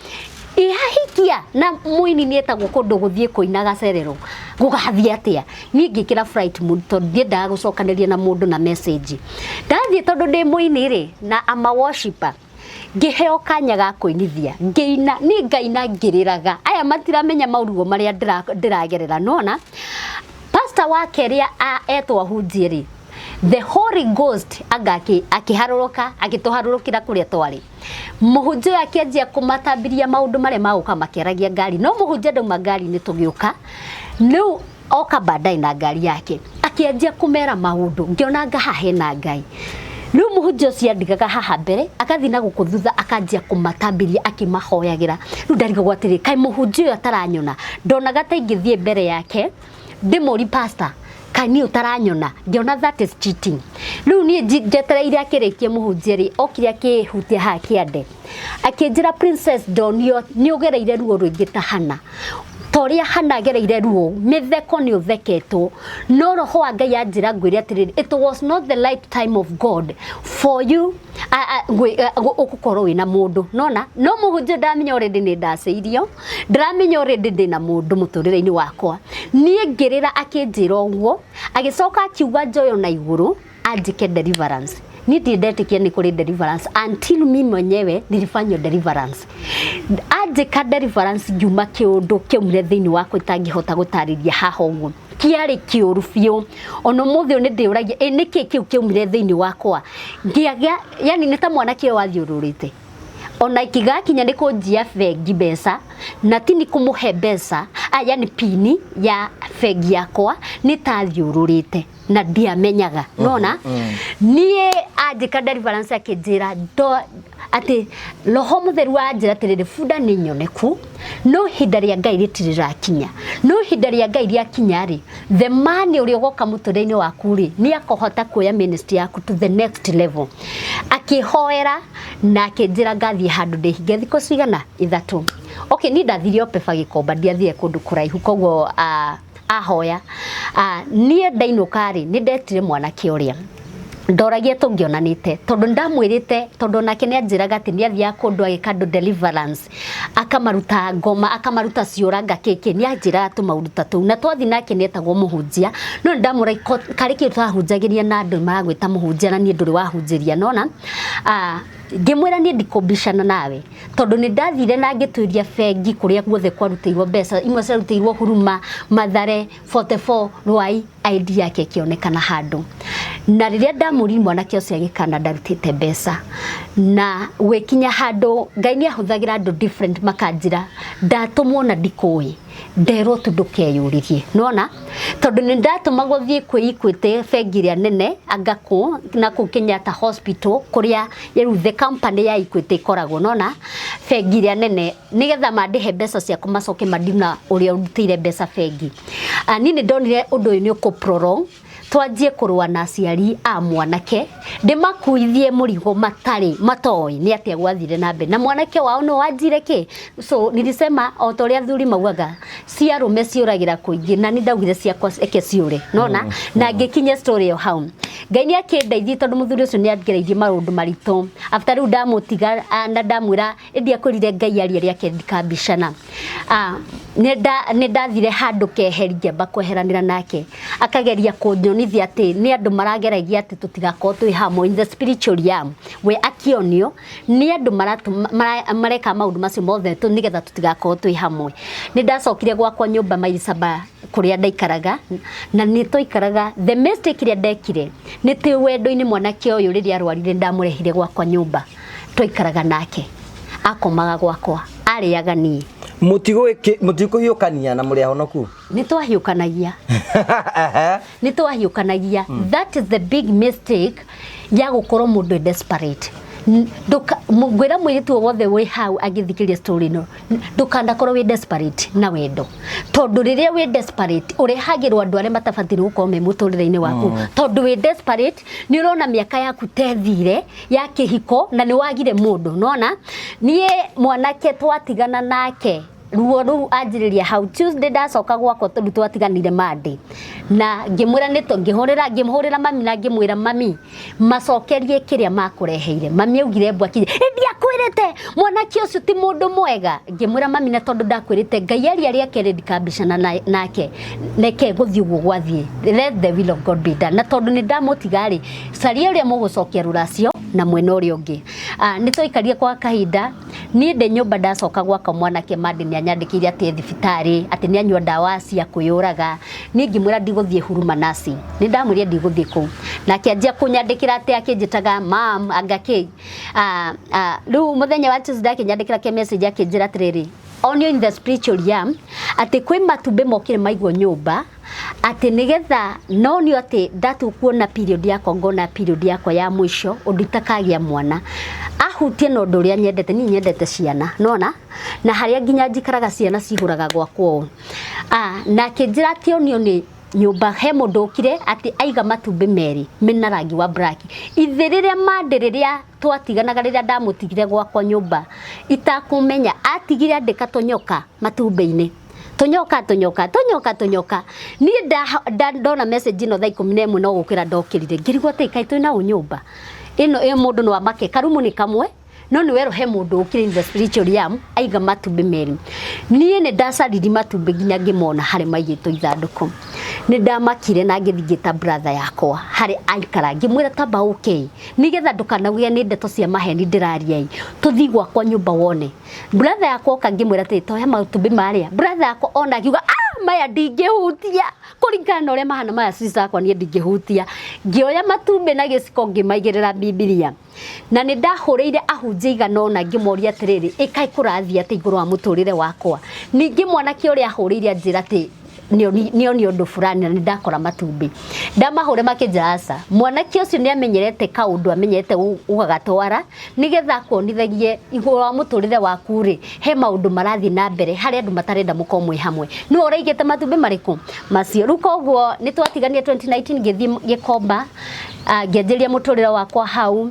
ĩ, ahikia na mũini nĩ etagwo kũndũ gũthiĩ kũina gacerero gũgathiĩ atĩa. Niĩ ngĩkĩra flight mode tondũ ndiendaga gũcokanĩria na mũndũ na message. Ndathiĩ tondũ ndĩ mũini rĩ na ama worshipper, ngĩheo kanya ga kũinithia ngĩina, niĩ ngaina ngĩrĩraga, aya matiramenya mauruo marĩa ndĩragerera, nona pastor wa kerĩ etwo ahunjie rĩ, the Holy Ghost anga akĩharũrũka agĩtũharũrũkĩra kũrĩa twarĩ. Mũhunjia ũyũ akĩanjia kũmatambiria maũndũ marĩa magũka makĩaragia ngari, no mũhunjia ndauma ngari-inĩ tũgĩũka, rĩu oka baadaye na ngari yake akĩanjia kũmera maũndũ, ngĩona anga haha hena Ngai. Rĩu mũhunjia ũcio andigaga haha mbere agathiĩ na gũkũ thutha akanjia kũmatambiria akĩmahoyagĩra. Rĩu ndarigagwo atĩrĩ, kaĩ mũhunjia ũyũ ataranyona, ndonaga ta ingĩthiĩ mbere yake ndĩmũri pastor kaĩ niĩ ũtaranyona, ngĩona that is cheating. Rĩu niĩ njetereire akĩrĩkie mũhunjia rĩ, okire akĩhutia haha kĩande akĩnjĩra Princess ndonio nĩ ũgereire ruo rũingĩ ta Hana, ta ũrĩa Hana agereire ruo, mĩtheko nĩ ũtheketwo, no roho wa Ngai anjĩra ngwĩre atĩrĩrĩ, it was not the right time of God for you ũgũkorwo wĩna mũndũ, nona no mũhunjia ndamenya already nĩ ndacĩirio, ndĩramenya already ndĩna mũndũ mũtũrĩre-inĩ wakwa. Niĩ ngĩrĩra akĩnjĩra ũguo, agĩcoka akiuga njoyo na igũrũ anjĩke deliverance. Niĩ ndirĩ ndetĩkia nĩ kũrĩ deliverance until mimi mwenyewe nilifanywo deliverance. Anjĩka deliverance ngiuma kĩũndũ kĩaumire thĩinĩ wakwa itangĩhota gũtarĩria haha ũguo, kĩarĩ kĩũru biũ. Ona ũmũthĩ ũyũ nĩ ndĩũragia ĩ nĩkĩ kĩu kĩaumire thĩinĩ wakwa, ngĩagĩa yani nĩ ta mwanake ũyũ wathiũrũrĩte ona ikigakinya nĩ kũnjia bengi mbeca na ti nĩ kũmũhe mbeca, yani pini ya bengi yakwa nĩ tathiũrũrĩte na ndiamenyaga, nona niĩ anjĩka deliverance akĩnjĩra atĩ roho mũtheru wanjĩra atĩrĩrĩ, bunda nĩ nyoneku no ihinda rĩa Ngai rĩtirĩ rĩrakinya, no ihinda rĩa Ngai rĩakinya rĩ, the man ũrĩa ũgoka mũtũrĩre-inĩ waku rĩ nĩ akohota kuoya ministry yaku to the next level. Akĩhoera na akĩnjĩra ngathiĩ handũ ndĩhinge thikũ cigana 3. Okay, niĩ ndathire o Pefa Gĩkomba, ndiathire kũndũ kũraihu, koguo ahoya. Niĩ ndainũka rĩ, nĩ ndetire mwanake ũrĩa ndoragia tũngĩonanĩte, tondũ ndamwĩrĩte, tondũ nake nĩ anjĩraga atĩ nĩ athiaga kũndũ agĩka andũ deliverance, akamaruta ngoma, akamaruta ciũranga kĩkĩ, nĩ anjĩraga tũmaũndũ ta tũu, na twathiĩ nake nĩ etagwo mũhunjia, no nĩ ndamũra karĩ kĩndũ twahunjagĩria na andũ maragwĩta mũhunjia na niĩ ndũrĩ wahunjĩria, nona ngĩmwĩra niĩ ndikũmbicana nawe, tondũ nĩ ndathire na ngĩtuĩria bengi kũrĩa guothe kwarutĩirwo mbeca, imwe ciarutĩirwo Huruma, Mathare, 44, Ruai, ID yake ĩkĩonekana handũ. Na rĩrĩa ndamũririe mwanake ũcio agĩkana ndarutĩte mbeca, na gwĩkinya handũ Ngai nĩ ahũthagĩra andũ different makanjĩra ndatũmwo na ndikũĩ, nderwo tu ndũkeyũrĩrie, nĩwona, tondũ nĩ ndatũmagwo thiĩ kwĩ Equity bengi ĩrĩa nene anga kũ na kũu Kenyatta Hospital kũrĩa rĩu the company ya Equity ĩkoragwo, nĩwona, bengi ĩrĩa nene, nĩgetha mandĩhe mbeca ciakwa macoke mandina ũrĩa ũrutĩire mbeca bengi. Niĩ nĩ ndonire ũndũ ũyũ nĩ ũkũ prolong, twanjie kũrũa na aciari a mwanake, ndĩmakuithie mũrigo matarĩ matoĩ nĩ atĩa gwathire na mbere, na mwanake wao no wanjire kĩ. So nilisema o ta ũrĩa athuri maugaga cia arũme ciũragĩra kũingĩ, na nĩ ndaugire ciakwa eke ciũre, nona na ngĩkinyia story ĩyo hau. Ngai nĩ akĩndeithia tondũ mũthuri ũcio nĩ angereirie maũndũ maritũ. After rĩu ndamũtiga na ndamwĩra ĩndĩ akwĩrire Ngai aria rĩake ndikambicana. Nĩ ndathire handũ keheri ngĩamba kweheranĩra nake, akageria kũnyonithia atĩ nĩ andũ marageragia atĩ tũtigakorwo twĩ hamwe in the spiritual realm. We akĩonio nĩ andũ mareka maũndũ macio mothe nĩgetha tũtigakorwo twĩ hamwe. Nĩ ndacokire gwakwa nyũmba maili saba kũrĩa ndaikaraga, na nĩ twaikaraga. The mistake ĩrĩa ndekire nĩ tĩ wendo-inĩ mwanake ũyũ rĩrĩa arwarire ndamũrehire gwakwa nyũmba, twaikaraga nake, akomaga gwakwa, arĩaga niĩ. Mũtikũhiũkania na mũrĩ ahonoku? Nĩ twahiũkanagia. Nĩ twahiũkanagia. That is the big mistake ya gũkorwo mũndũ e desperate. Ngwĩra mũirĩtu o wothe wĩ hau agĩthikĩrĩria story ĩno, ndũkanakorwo wĩ desperate na wendo, tondũ rĩrĩa wĩ desperate ũrehagĩrwo andũ arĩa matabatiĩ gũkorwo me mũtũrĩre-inĩ waku, tondũ wĩ desperate nĩ ũrona mĩaka yaku tethire ya kĩhiko na nĩ wagire mũndũ. Nona niĩ mwanake twatigana nake, ruo rũu anjĩrĩria hau Tuesday ndacoka gwakwa, tondũ twatiganire Monday, na ngĩmwĩra nĩ ngĩhũrĩra ngĩmũhũrĩra mami na ngĩmwĩra mami macokerie kĩrĩa makũreheire. Mami augire mbu akinya, ndiakwĩrĩte mwanake ũcio ti mũndũ mwega. Ngĩmwĩra mami na tondũ ndakwĩrĩte Ngai aria rĩa kerĩ ndikambicana nake, reke gũthiĩ ũguo gwathiĩ, let the will of God be done. Na tondũ nĩ ndamũtiga rĩ, caria ũrĩa mũgũcokia rũracio na mwena ũrĩa ũngĩ. Nĩ twaikarire kwa kahinda, niĩ ndĩ nyũmba ndacoka gwakwa mwanake Monday nĩ anyandĩkĩire atĩ thibitarĩ, atĩ nĩ anyua ndawa cia kwĩyũraga. Niĩ ngĩmwĩra ndigũthiĩ Huruma Nursing, nĩ ndamwĩrire ndigũthiĩ kũu, nake anjia kũnyandĩkĩra atĩ akĩnjĩtaga mam anga kĩ. Rĩu mũthenya wa Tuesday akĩnyandĩkĩra ke message akĩnjĩra atĩrĩrĩ, onio in the spiritual realm atĩ kwĩ matumbĩ mokire maigwo nyũmba, atĩ nĩgetha nonio atĩ ndatua kuona period yakwa, ngona period yakwa ya mũico ũndũ itakagĩa mwana, ahutie na ũndũ ũrĩa nyendete. Niĩ nyendete ciana, nona na harĩa nginya njikaraga ciana cihũraga gwakwa ũũ. Na akĩnjĩra atĩ onio nĩ nyũmba he mũndũ ũkire atĩ aiga matumbĩ merĩ mena rangi wa black. Ithe rĩrĩa Monday rĩrĩa twatiganaga, rĩrĩa ndamũtigire gwakwa nyũmba itakũmenya, atigire andĩka tũnyoka matumbĩ-inĩ, tũnyoka tũnyoka tũnyoka tũnyoka. Niĩ ndona message ĩno thaa 11 no gũkĩra ndokĩrire, ngĩrigwo atĩ kaĩ twĩna ũ nyũmba ĩno ĩ mũndũ no amake karumu nĩ kamwe, no nĩ werũ he mũndũ ũkire in the spiritual realm aiga matumbĩ merĩ. Niĩ nĩ ndacaririe matumbĩ nginya ngĩmona harĩ maigĩtwo ithandũkũ. Nĩ ndamakire na ngĩthiĩ ngĩta brother yakwa harĩ aikara, ngĩmwĩra tamba ũke nĩgetha ndũkanauge nĩ ndeto cia maheni ndĩraria ĩ, tũthiĩ gwakwa nyũmba wone. Brother yakwa oka ngĩmwĩra atĩrĩ, toya matumbĩ marĩa. Brother yakwa ona akiuga, ah, maya ndingĩhutia kũringana na ũrĩa mahana maya, sister yakwa niĩ ndingĩhutia. Ngĩoya matumbĩ na gĩciko ngĩmaigĩrĩra Bibilia, na nĩ ndahũrĩire ahunjia igana ũna ngĩmoria atĩrĩrĩ, ĩkaĩ kũrathiĩ atĩ igũrũ wa mũtũrĩre wakwa. Ningĩ mwanake ũrĩa ahũrĩire anjĩra atĩ nĩoni ũndũ fulani na nĩ ndakora matumbĩ. Ndamahũre makĩnjĩra aca, mwanake ũcio nĩ amenyerete kaũndũ amenyerete ũgagatwara nĩgetha akuonithagie igũrũ wa mũtũrĩre waku rĩ, he maũndũ marathiĩ na mbere harĩa andũ matarenda mũkorwo mwĩ hamwe. Nĩwe ũraigĩte matumbĩ marĩkũ macio. Rĩu koguo nĩ twatiganire 2019 ngĩthiĩ Gĩkomba. Ngĩanjĩrĩria mũtũrĩre wakwa hau,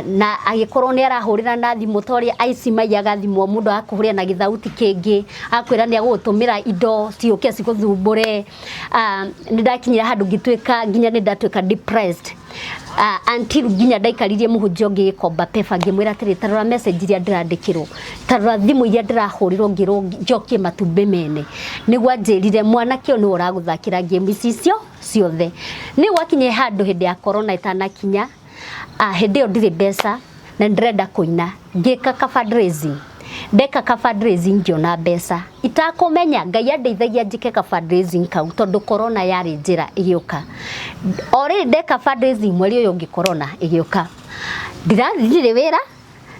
na agĩkorwo nĩ arahũrĩra na thimũ ta ũrĩa aici maiyaga thimũ, mũndũ agakũhũrĩra na gĩthauti kĩngĩ, agakwĩra nĩ agũgũtũmĩra indo ciũke cigũthumbũre. Nĩ ndakinyire handũ ngĩtuĩka nginya nĩ ndatuĩka depressed, until nginya ndaikaririe mũhunjia ũngĩ gĩkomba pepa, ngĩmwĩra atĩrĩ, ta rora message iria ndĩrandĩkĩrwo, ta rora thimũ iria ndĩrahũrĩrwo ngĩrwo njokie matumbĩ mene. Nĩguo anjĩrire mwanake ũyũ nĩwe ũragũthakĩra game ici icio ciothe. Nĩ gwakinyire handũ hĩndĩ ya corona ĩtanakinya, hĩndĩ ĩyo ndirĩ mbeca na nĩndĩrenda kũina, ngĩka ka fundraising. Ndeka ka fundraising ngĩona mbeca itakũmenya Ngai andeithagia njĩke ka fundraising kau, tondũ corona yarĩ njĩra ĩgĩũka. O rĩrĩ ndeka fundraising, mweri ũyũ ũngĩ corona ĩgĩũka, ndirĩ wĩra,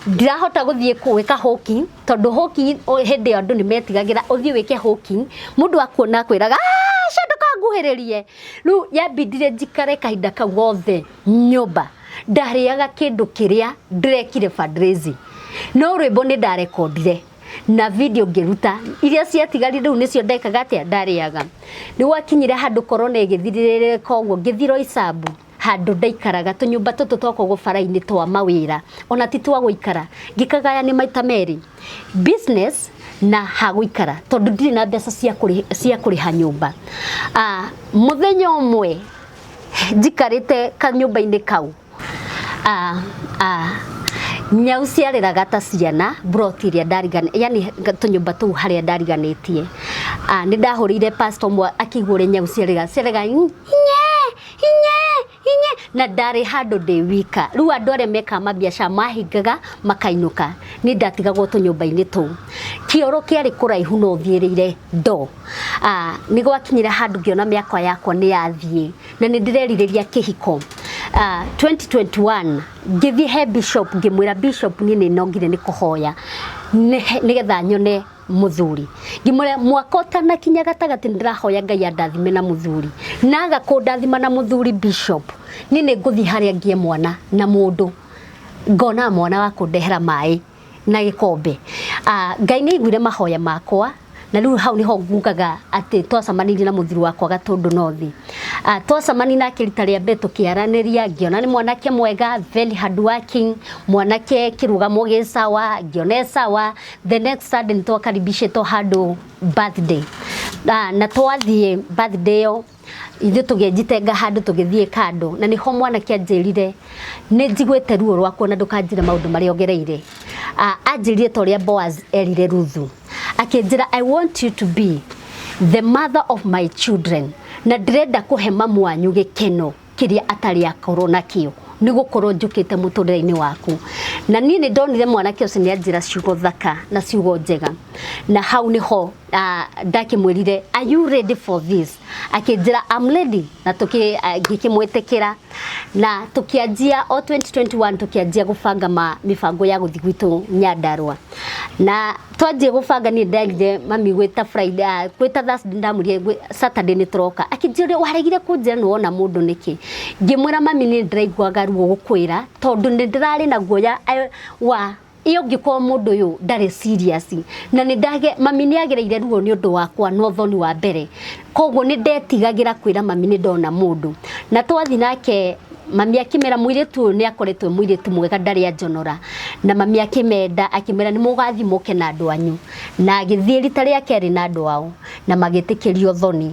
ndirahota gũthiĩ gwĩka hawking, tondũ hawking hĩndĩ ĩyo andũ nĩ metigagĩra ũthiĩ wĩke hawking, mũndũ akuona akwĩraga aca ndũkanguhĩrĩrie. Rĩu yambindire njikare kahinda kau gothe nyũmba, ndarĩaga kĩndũ kĩrĩa ndĩrekire fundraising, no rwĩmbo nĩ ndarekondire na video ngĩruta, iria ciatigarire rĩu nĩcio ndekaga atĩa, ndarĩaga. Nĩ gwakinyire handũ corona ĩgĩthirĩrĩka ũguo, ngĩthiĩ Roysambu handũ ndaikaraga, tũnyũmba tũtũ twakoragwo bara-inĩ twa mawĩra, ona ti twa gũikara, ngĩkagaya nĩ maita merĩ, business na ha gũikara, tondũ ndirĩ na mbeca cia kũrĩha nyũmba. Mũthenya ũmwe njikarĩte kanyũmba-inĩ kau, nyau ciarĩraga ta ciana mburoti ĩrĩa ndarigani, yani tũnyũmba tũu harĩa ndariganĩtie. Nĩ ndahũrĩire pastor ũmwe akĩigua ũrĩa nyau ciarĩraga, ciarĩraga nye nye nye, na ndarĩ handũ ndĩ wika. Rĩu andũ arĩa mekaga mabiacara mahingaga makainũka, niĩ ndatigagwo tũnyũmba-inĩ tũu. Kĩoro kĩarĩ kũraihu no ũthiĩrĩire ndoo. Nĩ gwakinyire handũ ngĩona mĩaka yakwa nĩ yathiĩ na nĩ ndĩrerirĩria kĩhiko. 2021 ngĩthiĩ he bishop, ngĩmwĩra bishop niĩ nĩ nongire nĩ kũhoya nĩgetha nyone mũthuri. Ngĩmwĩra mwaka ũtanakinya gatagatĩ nĩ ndĩrahoya Ngai andathime na mũthuri, na aga kũndathima na mũthuri bishop, niĩ nĩ ngũthiĩ harĩa ngĩe mwana na mũndũ, ngona mwana wa kũndehera maĩ na gĩkombe. Ngai nĩ aiguire mahoya makwa, na rĩu hau nĩho ngugaga atĩ twacemanirie na mũthuri wakwa Gatũndũ North. Twacemania nake rita rĩa mbere tũkĩaranĩria, ngĩona nĩ mwanake mwega, very hard working, mwanake kĩrũgamo gĩ sawa, ngĩona e sawa. The next Sunday nĩ twakaribicĩtwo handũ birthday, na twathiĩ birthday ĩyo ithuĩ tũgĩjitenga handũ tũgĩthiĩ kando, na nĩho mwanake anjĩrire nĩ njiguĩte ruo rwaku na ndũkanjĩre maũndũ marĩa ũgereire. Anjĩrire ta ũrĩa Boaz erire Ruthu, akĩnjĩra I want you to be the mother of my children, na ndĩrenda kũhe mamu wanyu gĩkeno kĩrĩa atarĩ akorwo nakĩo nĩ gũkorwo njũkĩte mũtũrĩre-inĩ waku. Na niĩ nĩ ndonire mwanake ũcio nĩ anjĩra ciugo thaka na ciugo njega, na hau nĩho ndakĩmwĩrire are you ready for this? Akĩnjĩra I'm ready, na ngĩkĩmwĩtĩkĩra, na tũkĩanjia o 2021 tũkĩanjia gũbanga mĩbango ya gũthiĩ gwitũ Nyandarua. Na twanjia gũbanga niĩ nderire mami gwĩta Friday, gwĩta Thursday, ndamwĩrire Saturday nĩ tũroka. Akĩnjĩra waregire kũnjĩra nĩ wona mũndũ nĩkĩ? Ngĩmwĩra mami niĩ ndĩraiguaga ruo gũkwĩra, tondũ nĩ ndĩrarĩ na guoya wa ĩ ũngĩkorwo mũndũ ũyũ ndarĩ serious, na nĩ ndage mami nĩ agereire ruo nĩ ũndũ wakwa na ũthoni wa mbere, koguo nĩ ndetigagĩra kwĩra mami nĩ ndona mũndũ. Na twathiĩ nake mami akĩmera mũirĩtu ũyũ nĩ akoretwo e mũirĩtu mwega, ndarĩ anjonora, na mami akĩmenda, akĩmera nĩ mũgathiĩ mũke na andũ anyu, na agĩthiĩ rita rĩa kerĩ na andũ ao na magĩtĩkĩrio ũthoni.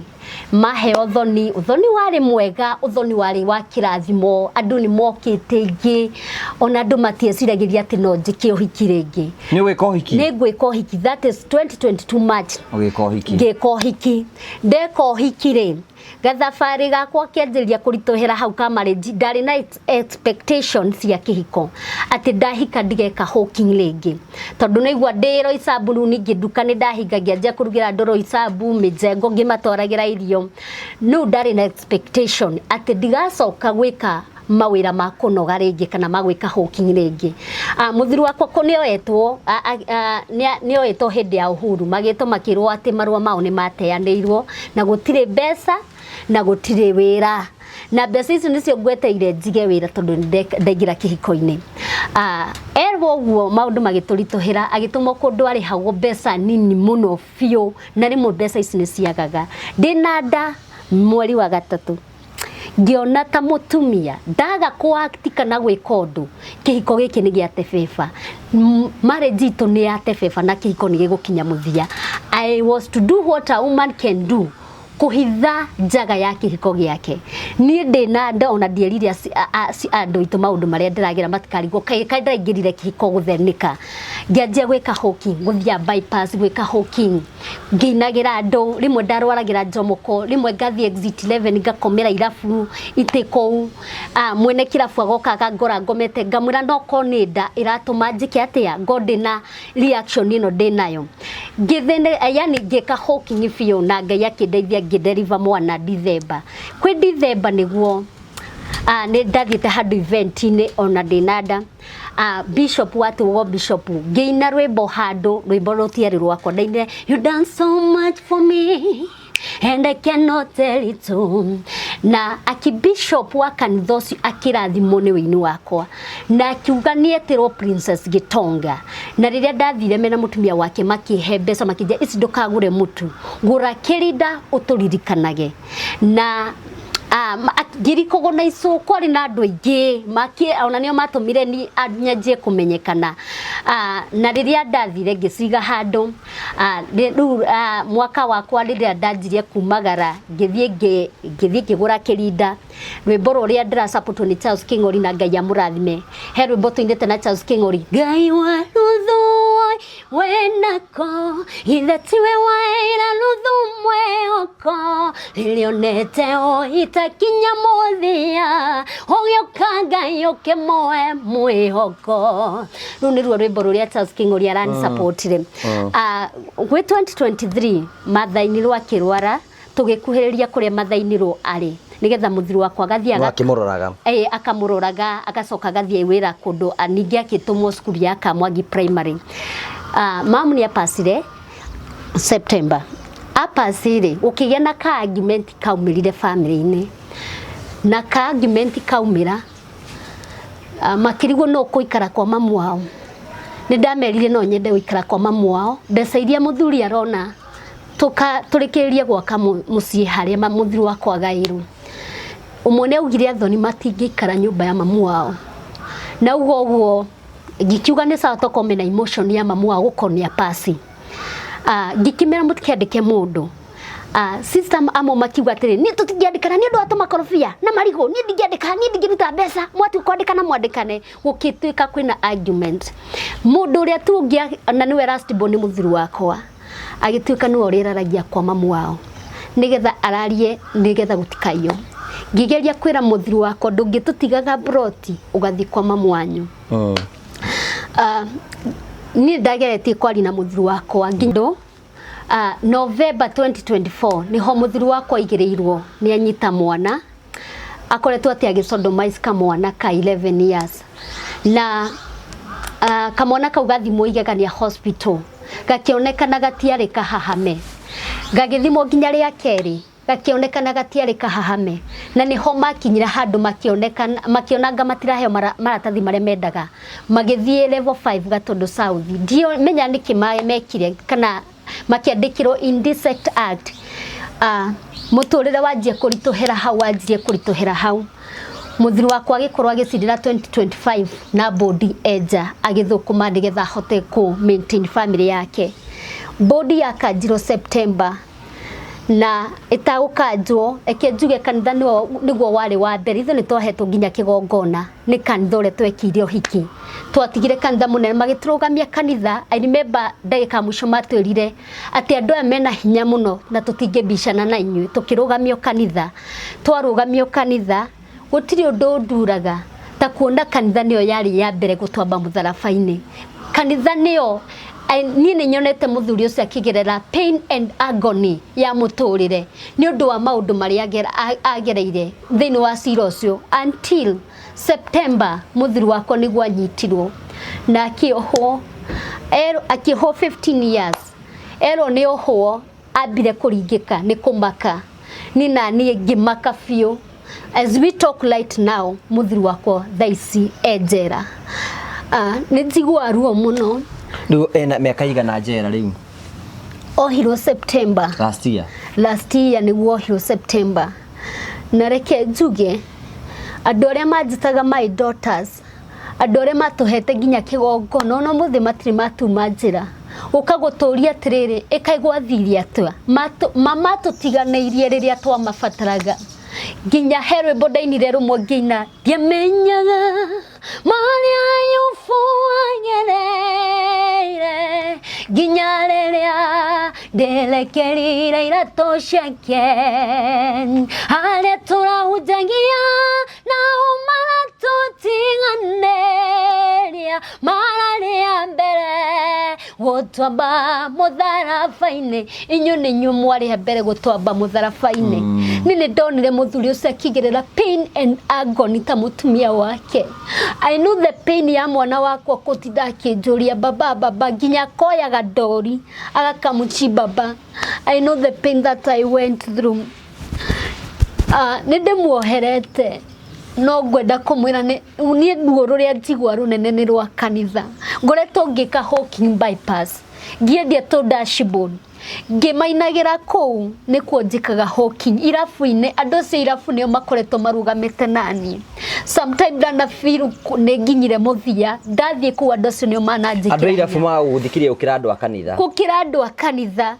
Maheo ũthoni, ũthoni warĩ mwega, ũthoni warĩ wa kĩrathimo, andũ nĩ mokĩte aingĩ, ona andũ matieciragĩria atĩ no njĩke ũhiki rĩngĩ. Nĩ ũgwĩka ũhiki? Nĩ ngwĩka ũhiki, that is 2022 March. Ũgĩka ũhiki? Ngĩka ũhiki. Ndeka ũhiki rĩ, gathabarĩ gakwa kĩanjĩrĩria kũritũhĩra hau ka marriage, ndarĩ na expectations cia kĩhiko atĩ ndahika ndigeka hawking rĩngĩ, tondũ nĩigua ndĩ Roysambu rĩu ningĩ nduka nĩ ndahinga, ngĩanjia kũrugĩra andũ Roysambu mĩjengo ngĩmatwaragĩra irio. No ndarĩ na expectation atĩ ndigacoka gwĩka mawĩra ma kũnoga rĩngĩ kana ma gwĩka hawking rĩngĩ. Mũthuri wakwa nĩoetwo, nĩoetwo hĩndĩ ya Uhuru, magĩtwo makĩrwo atĩ marũa mao nĩ mateanĩirwo na gũtirĩ mbeca na gũtirĩ wĩra, na mbeca icio nĩcio ngweteire njige wĩra tondũ ndaingĩra kĩhiko-inĩ. Erwo ũguo maũndũ magĩtũritũhĩra, agĩtũmwo kũndũ arĩhagwo mbeca nini mũno biũ, na rĩmwe mbeca ici nĩ ciagaga. Ndĩna nda mweri wa gatatũ, Ngĩona ta mũtumia ndaga kũ-act kana gwĩka ũndũ, kĩhiko gĩkĩ nĩ gĩa tebeba. Marriage itũ nĩ ya tebeba na kĩhiko nĩ gĩgũkinya mũthia. I was to do what a woman can do, kũhitha njaga ya kĩhiko gĩake. Niĩ ndĩna nda, ona ndierire andũ aitũ maũndũ marĩa ndĩragera, matikarigwo kaĩ kaĩ ndĩraingĩrire kĩhiko gũthenĩka. Ngĩanjia gwĩka hawking, gũthiĩ bypass gwĩka hawking, ngĩinagĩra andũ. Rĩmwe ndarwaragĩra Njomoko, rĩmwe ngathiĩ Exit 11 ngakomera irabu itĩ kũu. Mwene kĩrabu agoka akangora ngomete, ngamwĩra no korwo nĩ nda ĩratũma njĩke atĩa, ngo ndĩna reaction ĩno ndĩnayo. Ngĩthĩnĩ, yani ngĩka hawking biũ, na Ngai akĩndeithia ngĩdeliver mwana December. Kwĩ December nĩguo nĩ ndathiĩte handũ event-inĩ ona ndĩna nda. Bishop watũgwo bishop, ngĩina rwĩmbo handũ, rwĩmbo rũtiarĩ rwakwa, ndainire "You done so much for me and I cannot tell it all", na akibishop wa kanitha ũcio akĩrathimwo nĩ wĩini wakwa na akiuga nĩ etĩrwo Princess Gitonga. Na rĩrĩa ndathire mena mũtumia wake, makĩhe mbeca, makĩnjĩra, "Ici ndũkagũre mũtu, gũra kĩrinda ũtũririkanage." Na ngirikogwo na icũ kwarĩ na andũ aingĩ ona nĩo matũmire ni nyanjie kũmenyekana. Na rĩrĩa ndathire ngĩciga handũ, rĩu mwaka wakwa rĩrĩa ndanjirie kumagara, ngĩthiĩ ngĩgũra kĩrinda. Rwĩmbo rũrĩa ndĩrasapotwo nĩ Charles King'ori, na Ngai amũrathime. He rwĩmbo tũinĩte na Charles King'ori, "Ngai wa Ruthu wenako, ithe tiwe waira Ruthu mwĩhoko, rĩrĩa onete o itakinya mũthia, ũgĩũka Ngai ũkĩmũhe mwĩhoko." Rũu nĩruo rwĩmbo rũrĩa Charles King'ori aranisapotire. Gwĩ 2023 Mathainirwo akĩrwara, tũgĩkuhĩrĩria kũrĩa Mathainirwo arĩ nĩgetha mũthuri wakwa agathiĩ Wakĩmũroraga. Ĩ, akamũroraga, agacoka agathiĩ wĩra kũndũ. Ningĩ akĩtũmwo cukuru ya Kamwangi Primary. Mamu nĩ apacire September. Apacire gũkĩgĩa na ka argument kaumĩrire family-inĩ, na ka argument kaumĩra, makĩrigwo no kũikara kwa mamu wao. Nĩ ndamerire no nyende gũikara kwa mamu wao, mbeca iria mũthuri arona tuka tũrĩkĩrĩrie gwaka mũciĩ harĩa mũthuri wakwa agaĩrwo. Ũmwe nĩ augire athoni matingĩikara nyũmba ya mamu wao, na uguo ũguo ngikiuga nĩ sawa, tokorwo mena emotion ya mamu wao gũkorwo nĩ apasi. Ngĩkĩmera mũtikĩandĩke mũndũ. Sister amwe makiuga atĩrĩ, "Niĩ tũtingĩandĩkana nĩ ũndũ wa tũmakorobia na marigũ, niĩ ndingĩandĩka, niĩ ndingĩruta mbeca, mwatu kwandĩkana mwandĩkane." Gũkĩtuĩka kwĩna argument. Mũndũ ũrĩa tu ũngĩ na nĩwe last born, nĩ mũthuri wakwa, agĩtuĩka nĩwe ũrĩraragia kwa mamu wao nĩgetha ararie, nĩgetha gũtikaiywo. Ngĩgeria kwĩra mũthuri wakwa, "Ndũngĩtũtigaga broti ũgathiĩ kwa mamu wanyu." Niĩ ndageretie kwaria na mũthuri wakwa nginya November 2024, niho mũthuri wakwa aigĩrĩirwo nĩ anyita mwana, akoretwo atĩ agĩsodomize kamwana ka 11 years, na kamwana kau gathimwo Igegania Hospital, gakĩonekana gatiarĩ kahahame, gagĩthimwo nginya rĩa kerĩ, gakĩonekana gatiarĩ kahahame. Na niho makinyire handũ makĩonekana makĩonanga matiraheo maratathi marĩa mendaga, magĩthiĩ level 5 Gatundu South. Ndio menya nĩkĩ mekire kana makĩandĩkĩrwo Indecent Act. Mũtũrĩre wanjia kũritũhĩra hau, wanjirie kũritũhĩra hau. Mũthuri wakwa agĩkorwo agĩcindĩra 2025 na bodi enja, agĩthũkũma nĩgetha ahote kũ maintain family yake. Bodi yakanjirwo September na ĩtagũkanjwo, eke njuge kanitha nĩguo warĩ wa mbere. Ithuĩ nĩ twahetwo nginya kĩgongona nĩ kanitha ũrĩa twekire ũhiki. Twatigire kanitha mũnene, magĩtũrũgamia kanitha. I remember ndagĩka ya mũico matwĩrire atĩ andũ aya mena hinya mũno na tũtingĩbicana na inyuĩ. Tũkĩrũgamio kanitha. Twarũgamio kanitha, gũtirĩ ũndũ ũnduraga ta kuona kanitha nĩyo yarĩ ya mbere gũtwamba mũtharaba-inĩ. Kanitha nĩyo niĩ nĩ nyonete mũthuri ũcio akĩgerera pain and agony ya mũtũrĩre nĩ ũndũ wa maũndũ marĩa agereire thĩinĩ wa cira ũcio, until September mũthuri wakwa nĩguo anyitirwo na akĩohwo. Akĩohwo 15 years. Erwo nĩ ohwo, ambire kũringĩka nĩ kũmaka, ni na niĩ ngĩmaka biũ. As we talk right now, mũthuri wakwa thaa ici e njera. Nĩ njiguaga ruo mũno. Rĩu ena mĩaka igana njera rĩu? Ohirwo September. Last year. Last year nĩguo ohirwo September. Na reke njuge andũ arĩa manjĩtaga my daughters, andũ arĩa matũhete nginya kĩgongona, ona ũmũthĩ matirĩ matuma njĩra gũka gũtũria atĩrĩrĩ, ĩkaĩ gwathire atĩa? Mamatũtiganĩirie rĩrĩa twamabataraga. Nginya he rwĩmbo ndainire rũmwe ngĩina, ndiamenyaga marĩa Ayubu agereire, nginya rĩrĩa nderekerire iratũ ciake, harĩa tũrahunjagia nao maratũtiganĩria, mararĩa mbere gũtwamba mũtharaba-inĩ. Inyuĩ nĩ inyuĩ mwarĩ a mbere gũtwamba mũtharaba-inĩ. Niĩ nĩ ndonire mũthuri ũcio akĩgerera pain and agony ta mũtumia wake. I know the pain ya mwana wakwa gũtinda akĩnjũria baba baba, nginya akoyaga ndori agakamuchi baba. I know the pain that I went through. Nĩ ndĩmuoherete, no ngwenda kũmwĩra niĩ ruo rũrĩa njigua rũnene nĩ rwa kanitha. Ngoretwo ngĩka hawking bypass, ngĩendia tũ dashboard, ngĩmainagĩra kũu nĩkuo njĩkaga hawking irabu-inĩ. Andũ acio irabu nĩo makoretwo marũgamĩte naniĩ. Sometime ndana feel nĩ nginyire mũthia, ndathiĩ kũu andũ acio nĩo mananjĩkĩra Andũ a irabu hinya. Magũgũthikirie gũkĩra andũ a kanitha. Gũkĩra andũ a kanitha.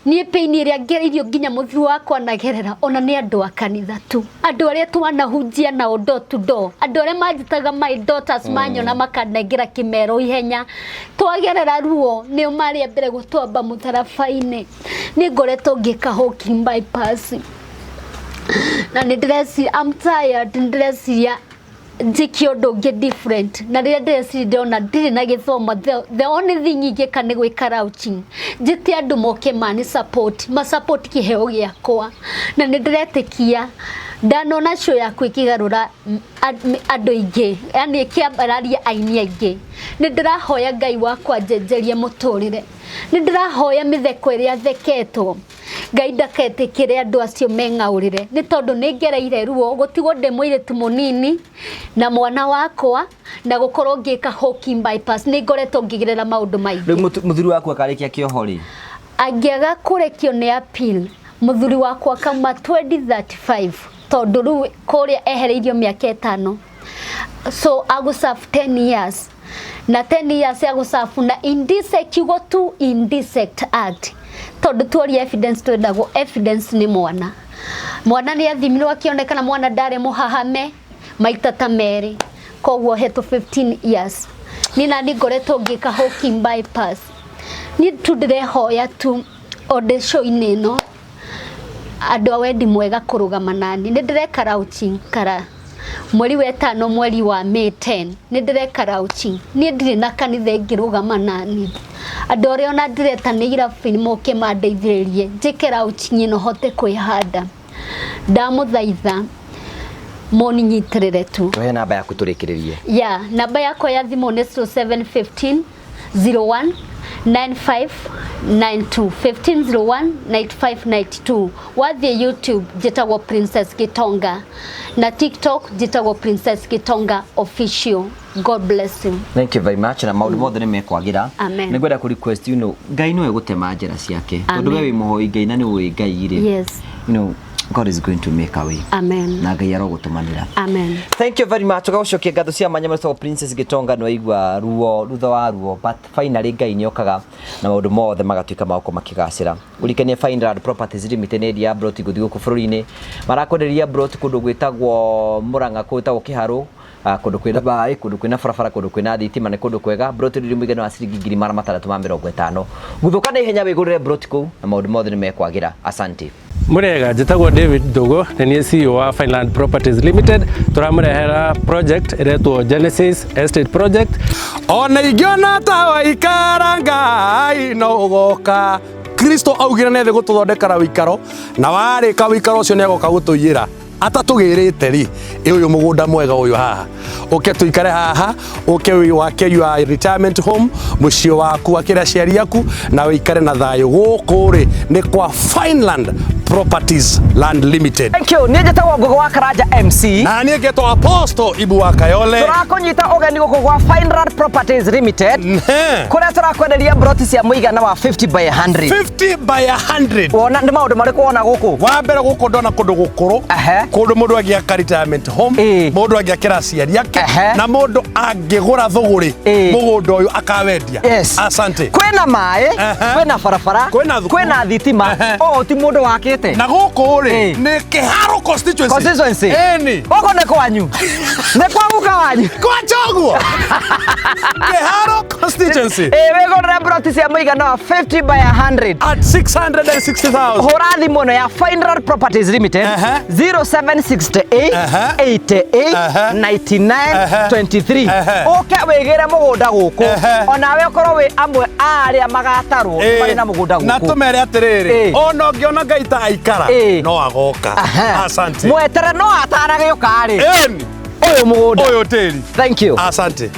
Niĩ pain ĩrĩa ngereirio nginya mũthuri wakwa anagerera, ona nĩ andũ a kanitha tu, andũ arĩa twanahunjia nao door to door, andũ arĩa manjĩtaga my daughters, manyona makanengera kĩmero ihenya. Twagerera ruo, nĩo marĩ a mbere gũtwamba mũtharaba-inĩ. Niĩ ngoretwo ngĩka hawking bypass na nĩ ndĩreciria, I'm tired, nĩ ndĩreciria njĩke ũndũ ũngĩ different. Na rĩrĩa ndĩreciria, ndĩrona ndirĩ na gĩthomo. The only thing ingĩka nĩ gwĩka launching, njĩte andũ moke mani support, ma support kĩheo gĩakwa. Na nĩ ndĩretĩkia ndanona show yaku ĩkĩgarũra andũ aingĩ, yani ĩkĩambararia aini aingĩ. Nĩ ndĩrahoya Ngai wakwa njenjerie mũtũrĩre. Nĩ ndĩrahoya mĩtheko ĩrĩa theketwo, Ngai ndaketĩkĩre andũ acio meng'aũrĩre, nĩ tondũ nĩ ngereire ruo gũtigwo ndĩ mũirĩtu mũnini na mwana wakwa na gũkorwo ngĩka hawking bypass. Nĩ ngoretwo ngĩgerera maũndũ maingĩ. Rĩu mũthuri waku akarĩkia kĩoho rĩ? Angĩaga kũrekio nĩ appeal, mũthuri wakwa kauma 2035, tondũ rĩu kũrĩa ehereirio mĩaka 5, so agũserve 10 years, na 10 years agũserve na indecent, kiugo tu indecent act, tondũ tuoria evidence, twendagwo evidence nĩ mwana. Mwana nĩ athimirwo akĩonekana mwana ndarĩ mũhahame maita ta merĩ, koguo hetwo 15 years. Niĩ nani ngoretwo ngĩka hawking bypass. Niĩ tu ndĩrehoya tu o ndĩ show-inĩ ĩno, andũ a wendi mwega kũrũgama nani. Nĩ ndĩreka launching kara mweri wa ĩtano, mweri wa May 10 nĩ ndĩreka launching. Niĩ ndirĩ na kanitha ĩngĩrũgama nani. Andũ arĩa ona ndĩreta nĩ irabu-inĩ moke mandeithĩrĩrie njĩke launching ĩno hote kwĩhanda. Ndamũthaitha mũninyitĩrĩre tu. Tũhe namba yaku tũrĩkĩrĩrie. Ya namba yakwa ya thimũ nĩ 0715 01 9592, 1501 9592. Wathiĩ YouTube njĩtagwo Princess Gitonga, na TikTok njĩtagwo Princess Gitonga Official. God bless you. Thank you very much, na maũndũ mothe nĩ mekwagĩra. Amen. Nĩ ngwenda kũ request, Ngai nĩwe gũtema njĩra ciake, tondũ Amen. we wĩ mũhoi Ngai na nĩ ũĩ Ngai rĩ, God is going to make a way. Amen. Na Ngai arogũtũmanĩra. Amen. Thank you very much. Ũgagũcokia ngatho cia mwanya mũrĩtagwo Princess Gitonga. Nĩ waigua ruo thutha wa ruo, but finally Ngai nĩ okaga na maũndũ mothe magatuĩka ma gũkorwo makĩgacĩra. Ũrikanie Fineland Properties Limited nĩ endia ya broti gũthiĩ gũkũ bũrũri-inĩ. Marakwenderia broti kũndũ gwĩtagwo Murang'a, gwĩtagwo Kĩharũ, kũndũ kwĩna maĩ, kũndũ kwĩna barabara, kũndũ kwĩna thitima, nĩ kũndũ kwega. Broti rĩrĩ mũigana wa ciringi 650,000. Guthũka na ihenya wĩgũrĩre broti kũu na maũndũ mothe nĩ mekwagĩra. Asante. Murega, njĩtagwo David Ndugu, nĩ niĩ CEO wa Fineland Properties Limited. Tũramũrehera project ĩretwo Genesis Estate Project. Ona ingĩona ta waikara, Ngai no ũgoka. Kristo augire nĩ thĩ gũtũthondekera wĩikaro, na warĩka wĩikaro ũcio nĩ agoka gũtũiyĩra. Atatũgĩrĩte rĩ, ĩ ũyũ mũgũnda mwega ũyũ haha, ũke tũikare haha, ũke wake your retirement home, mũciĩ waku, wakĩre aciari aku na wĩikare na thayũ. Gũkũ rĩ nĩ kwa Fineland. Properties Land Limited. Thank you. Niĩ njĩtagwo Ngũgĩ wa Karanja MC. Na niĩ ngetwo Apostle Ibu wa Kayole. Tũrakũnyita ũgeni gũkũ gwa Fineland Properties Limited kũrĩa tũrakwenderia broti cia mũigana wa 50 by 100. 50 by 100. Wona nĩ maũndũ marĩkũ wona gũkũ? Wa mbere gũkũ ndona kũndũ gũkũrũ, kũndũ mũndũ angĩaka retirement home, mũndũ angĩakĩra aciari ake, na mũndũ angĩgũra thũgũrĩ mũgũnda ũyũ akawendia. Yes. Asante. Kwĩna maĩ, kwĩna barabara, Kwĩna thukuru. Kwĩna thitima. Ũũ ti mũndũ wakĩte. Na gũkũ rĩ Ĩĩ. nĩ Kĩharo constituency. Constituency. Ĩni. Gũkũ nĩ kwanyu. Nĩ kwa guka wanyu. Kwa Choguo. Kĩharo constituency. Ĩĩ, wĩgũrĩre broti cia mũigana wa 50 by 100. At 660,000. Hũra thimũ ĩno ya Fineland Properties Limited 0768 88 99 23. Ũke wĩgĩre mũgũnda gũkũ, onawe ũkorwo wĩ amwe a arĩa magatarwo marĩ na mũgũnda Na gũkũ. tũmere atĩrĩrĩ, ona ũngĩona Ngai ta aikara no agoka. Asante. Mwetere no ataragĩũka rĩ. Ĩni. Ũyũ mũgũnda. Ũyũ tĩri. Thank you. Asante.